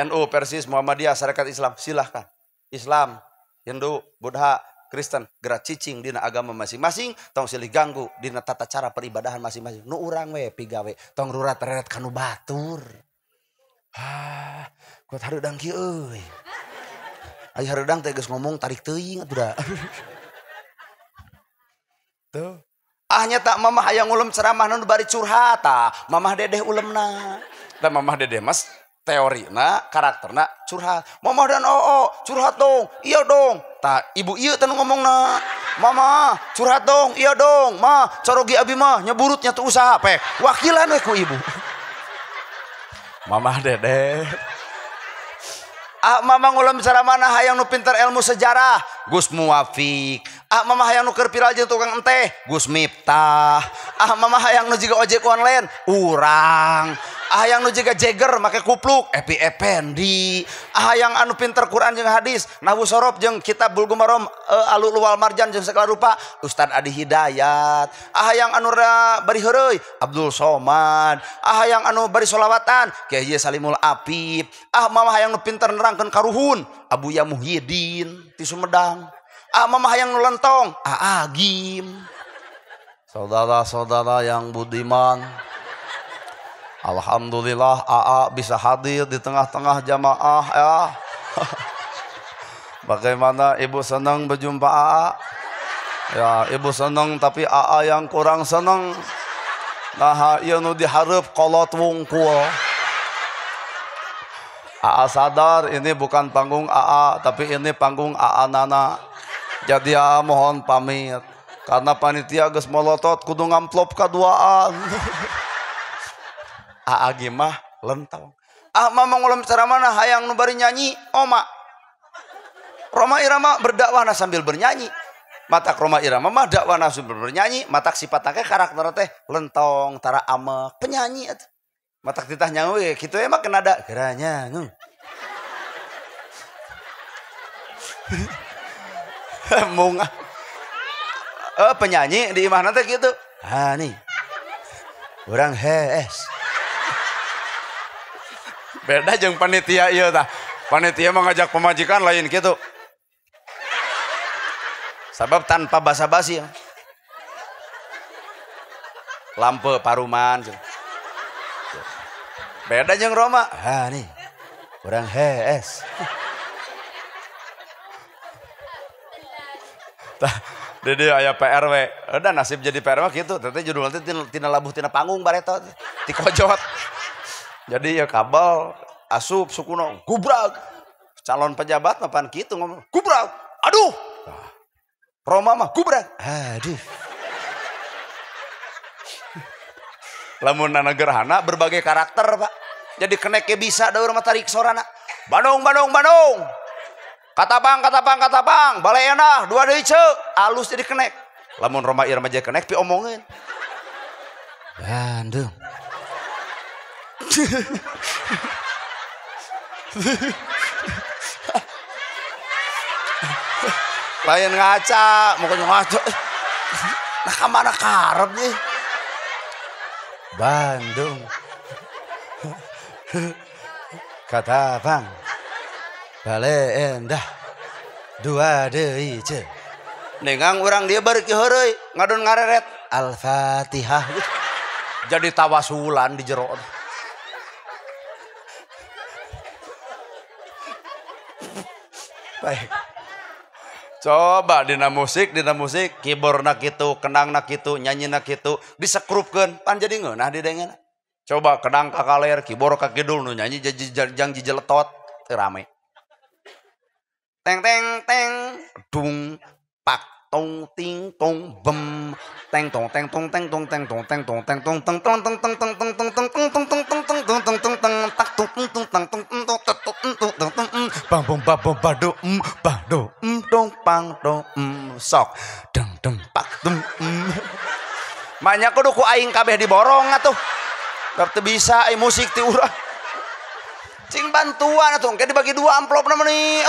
NU, Persis, Muhammadiyah, Syarikat Islam, silahkan. Islam, Hindu, Buddha, Kristen, gerak cicing dina agama masing-masing, tong silih ganggu dina tata cara peribadahan masing-masing. Nu urang we pigawe, tong rurat reret kanu batur. Ah, kuat hareudang kieu euy. Aya hareudang teh geus ngomong tarik teuing atuh da. Tuh. Ah nyata mamah hayang ulem ceramah nu bari curhat tah, mamah dedeh ulemna. Tah mamah dedeh mas teorina, karakterna curhat. Mamah dan oo curhat dong, iya dong. Tah ibu ieu teh nu ngomongna. Mama curhat dong, iya dong. Ma corogi abi mah nyeburutnya tuh usaha pek. Wakilan we ku ibu. Mamah dedeh. Ah mama ngulem ceramahna hayang nu pinter ilmu sejarah, Gus Muwafiq. Ah mama hayang nu keur viral jeung tukang enteh, Gus Miftah. Ah mama hayang nu jiga ojek online, urang. Ah hayang nu jiga jeger make kupluk, Epi Ependi. Ah hayang anu pinter Quran jeung hadis, nahwu sorof jeung kitab Bulugh Maram, Alulu wal Marjan jeung segala rupa, Ustad Adi Hidayat. Ah hayang anu bari heureuy, Abdul Somad. Ah hayang anu bari solawatan, Kiai Salimul Apip. Ah mama hayang nu pinter nerangkeun karuhun, Abuya Muhyiddin ti Sumedang. Ah mama hayang nu lentong, Agim. Saudara-saudara yang budiman, alhamdulillah AA bisa hadir di tengah-tengah jamaah ya. Bagaimana ibu senang berjumpa AA? Ya, ibu senang tapi AA yang kurang senang. Nah, ieu nu dihareup kolot wungkul. AA sadar ini bukan panggung AA, tapi ini panggung AA Nana. Jadi AA mohon pamit karena panitia geus molotot kudu ngamplop kaduaan. AA gimah lentong. Ah mama ngulem ceramahna hayang nu bari nyanyi, oma. Rhoma Irama berdakwahna sambil bernyanyi. Matak Rhoma Irama mah dakwahna sambil bernyanyi, matak sifatna ke karakter teh lentong, tara amek, penyanyi atuh. Matak titah nyanyi we kitu emang kena da geura nyangu. Mung penyanyi di imahna teh kitu. Ha nih. Urang hees. Beda jeung panitia ieu tah. Panitia mengajak pemajikan lain kitu. Sabab tanpa basa-basi. Lampe paruman. Beda jeung Roma. Ha nih. Urang hees. Tah, dede aya PRW. Udah nasib jadi PRW gitu. Teh judul nanti tina labuh tina panggung bareto. Ti kojot. Jadi ya kabel asup sukuno gubrak. Calon pejabat mapan kitu ngomong gubrak. Aduh. Roma mah gubrak. Aduh. Lamun nana gerhana berbagai karakter, Pak. Jadi keneke bisa da urang mah tarik sorana. Bandung, Bandung, Bandung. Katapang, katapang, katapang. Balai enah, dua deui ceuk. Alus jadi kenek. Lamun Rhoma Irama jadi kenek pi omongin. Bandung. Lain ngaca, mukanya ngaca. Nah kamana karep nih? Bandung. Katapang. Bale endah. Dua deui ceuk. Nengang urang dia bari heureuy, ngadon ngareret. Al-Fatihah. Jadi tawasulan di jero. Baik. Coba dina musik, keyboardna kitu, kendangna kitu, nyanyina kitu, disekrupkeun, pan jadi ngeunah didengeuna. Coba kendang ka kaler, keyboard ka kidul nu nyanyi jang jejeletot, teu rame. Teng teng teng, dung pak tong ting tong bem teng tong teng tong teng tong teng tong teng tong teng tong teng tong teng teng teng teng teng teng teng teng teng teng teng teng teng teng tak tung tung tang tung tung tung tung tung tung bang bom ba bom ba do ba do dong pang do sok deng deng pak dum. Banyak kudu ku aing kabeh diborong atuh. Teu bisa ai musik ti urang. Cing bantuan atuh engke dibagi dua amplopna meni.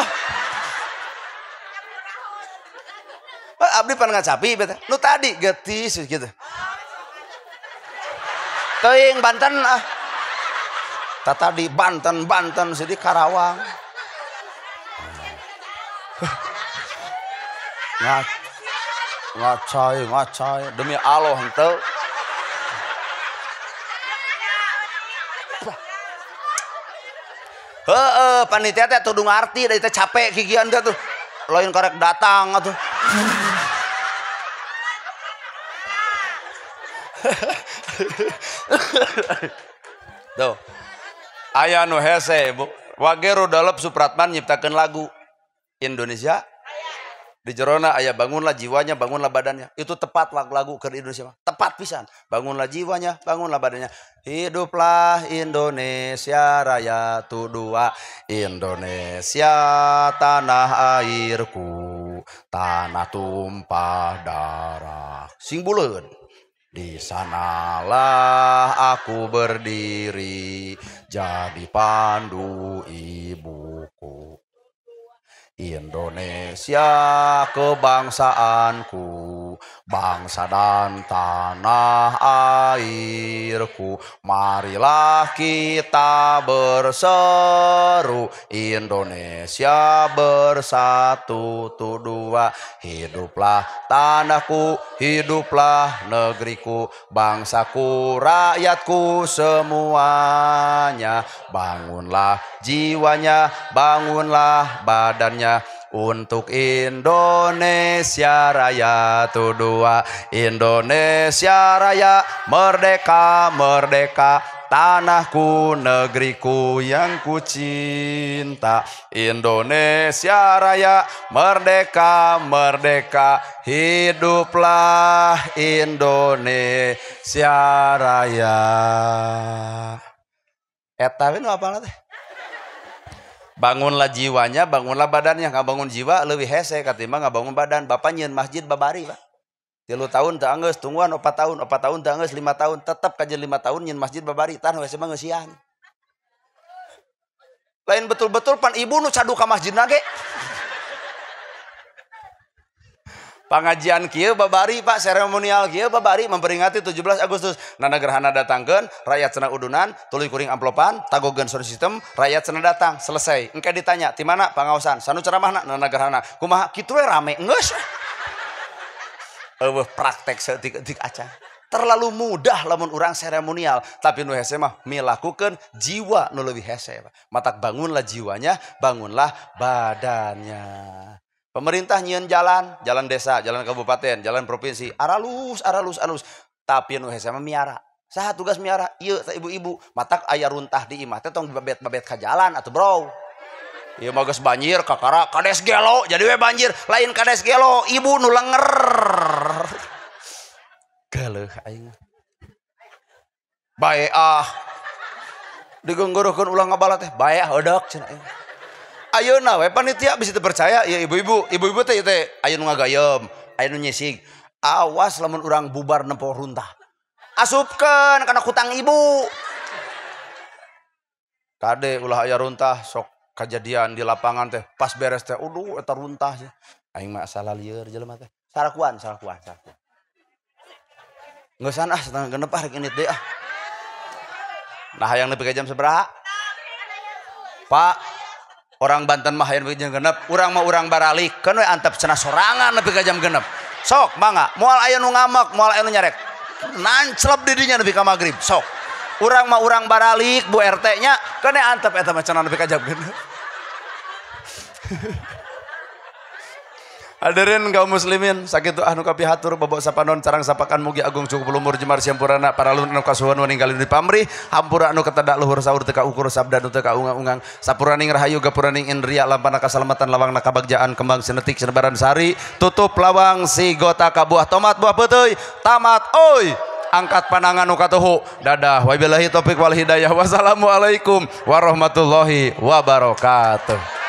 Abdi pan ngacapi beta. Nu tadi getis gitu. Teuing Banten ah. Tadi Banten Banten jadi Karawang. Ngacai ngacai demi Allah henteu. Heeh, panitia teh tuh ngarti da teh capek kikian teh tuh. Lain karek datang atuh. Tuh. Aya nu hese, Bu. Wage Rudolf Supratman nyiptakeun lagu Indonesia. Di jerona aya bangunlah jiwanya, bangunlah badannya. Itu tepat lagu ke Indonesia mah. Tepat pisan. Bangunlah jiwanya, bangunlah badannya. Hiduplah Indonesia Raya tu dua. Indonesia tanah airku, tanah tumpah darah. Sing buleun. Di sanalah aku berdiri, jadi pandu ibuku. Indonesia kebangsaanku, bangsa dan tanah airku. Marilah kita berseru, Indonesia bersatu tu dua. Hiduplah tanahku, hiduplah negeriku, bangsaku, rakyatku semuanya. Bangunlah jiwanya, bangunlah badannya. Untuk Indonesia Raya tu dua. Indonesia Raya merdeka merdeka, tanahku negeriku yang ku cinta. Indonesia Raya merdeka merdeka, hiduplah Indonesia Raya. Eta we nu apalna teh? Bangunlah jiwanya, bangunlah badannya. Ngabangun jiwa leuwih hese katimbang ngabangun badan. Bapak nyieun masjid babari, Pak. 3 tahun teu anggeus, tungguan 4 tahun, 4 tahun teu anggeus, 5 tahun, tetep kajeun 5 tahun nyieun masjid babari, tah hese mah ngeusian. Lain betul-betul pan ibu nu cadu ka masjidna ge. Pangajian kieu babari, Pak, seremonial kieu babari memperingati 17 Agustus. Nana gerhana datangkeun, rakyat cenah udunan, tuluy kuring amplopan, tagogeun sound system, rakyat cenah datang, selesai. Engke ditanya, "Ti mana pangaosan?" Sanu ceramahna nana gerhana. Kumaha kitu we rame geus. Eueuh praktek saeutik-eutik acan. Terlalu mudah lamun urang seremonial, tapi nu hese mah milakukeun jiwa nu leuwih hese, Pak. Matak bangunlah jiwanya, bangunlah badannya. Pemerintah nyieun jalan, jalan desa, jalan kabupaten, jalan provinsi, aralus, aralus, aralus. Tapi nu hese mah miara. Saha tugas miara? Ieu teh ibu-ibu. Matak aya runtah di imah teh tong dibabet-babet ka jalan atuh, bro. Ieu mah geus banjir kakara kades gelo, jadi we banjir. Lain kades gelo, ibu nu lenger. Geuleuh aing. Bae ah. Digenggorokeun ulah ngabala teh, bae ah eudek cenah aing. Ayeuna we panitia bisa terpercaya ya ibu-ibu, ibu-ibu teh teh aya nu ngagayem, aya nu nyisig. Awas lamun urang bubar nempo runtah. Asupkeun kana kutang ibu. Kade ulah aya runtah sok kajadian di lapangan teh pas beres teh uduh eta runtah. Aing mah salah lieur jelema teh. Sarakuan, sarakuan, sarakuan. Ngeusan ah setengah genep ah rek indit deui ah. Nah hayang nepi ka jam sabaraha? Pak, orang Banten mah hayang nepi ka jam genep, urang mah urang baralik, keun we antep cenah sorangan nepi ka jam genep. Sok mangga, moal aya nu ngamek, moal aya nu nyarek. Nanclep di dinya nepi ka magrib, sok. Urang mah urang baralik, Bu RT nya, keun we antep eta mah cenah nepi ka jam genep. Hadirin kaum muslimin, sakitu anu kapihatur babok sapanon carang sapakan mugi agung cukup lumur jemar siampurana para luhur anu kasuhun ninggalin di pamrih hampura anu ketedak luhur saur teu kaukur sabda nu teu kaungang-ungang sapuraning rahayu gapuraning indria lampana kasalamatan lawangna kabagjaan kembang sinetik sinebaran sari tutup lawang si gota ka buah tomat buah peuteuy tamat oi angkat panangan nu katuhu dadah wabillahi taufik wal hidayah wassalamualaikum warahmatullahi wabarakatuh.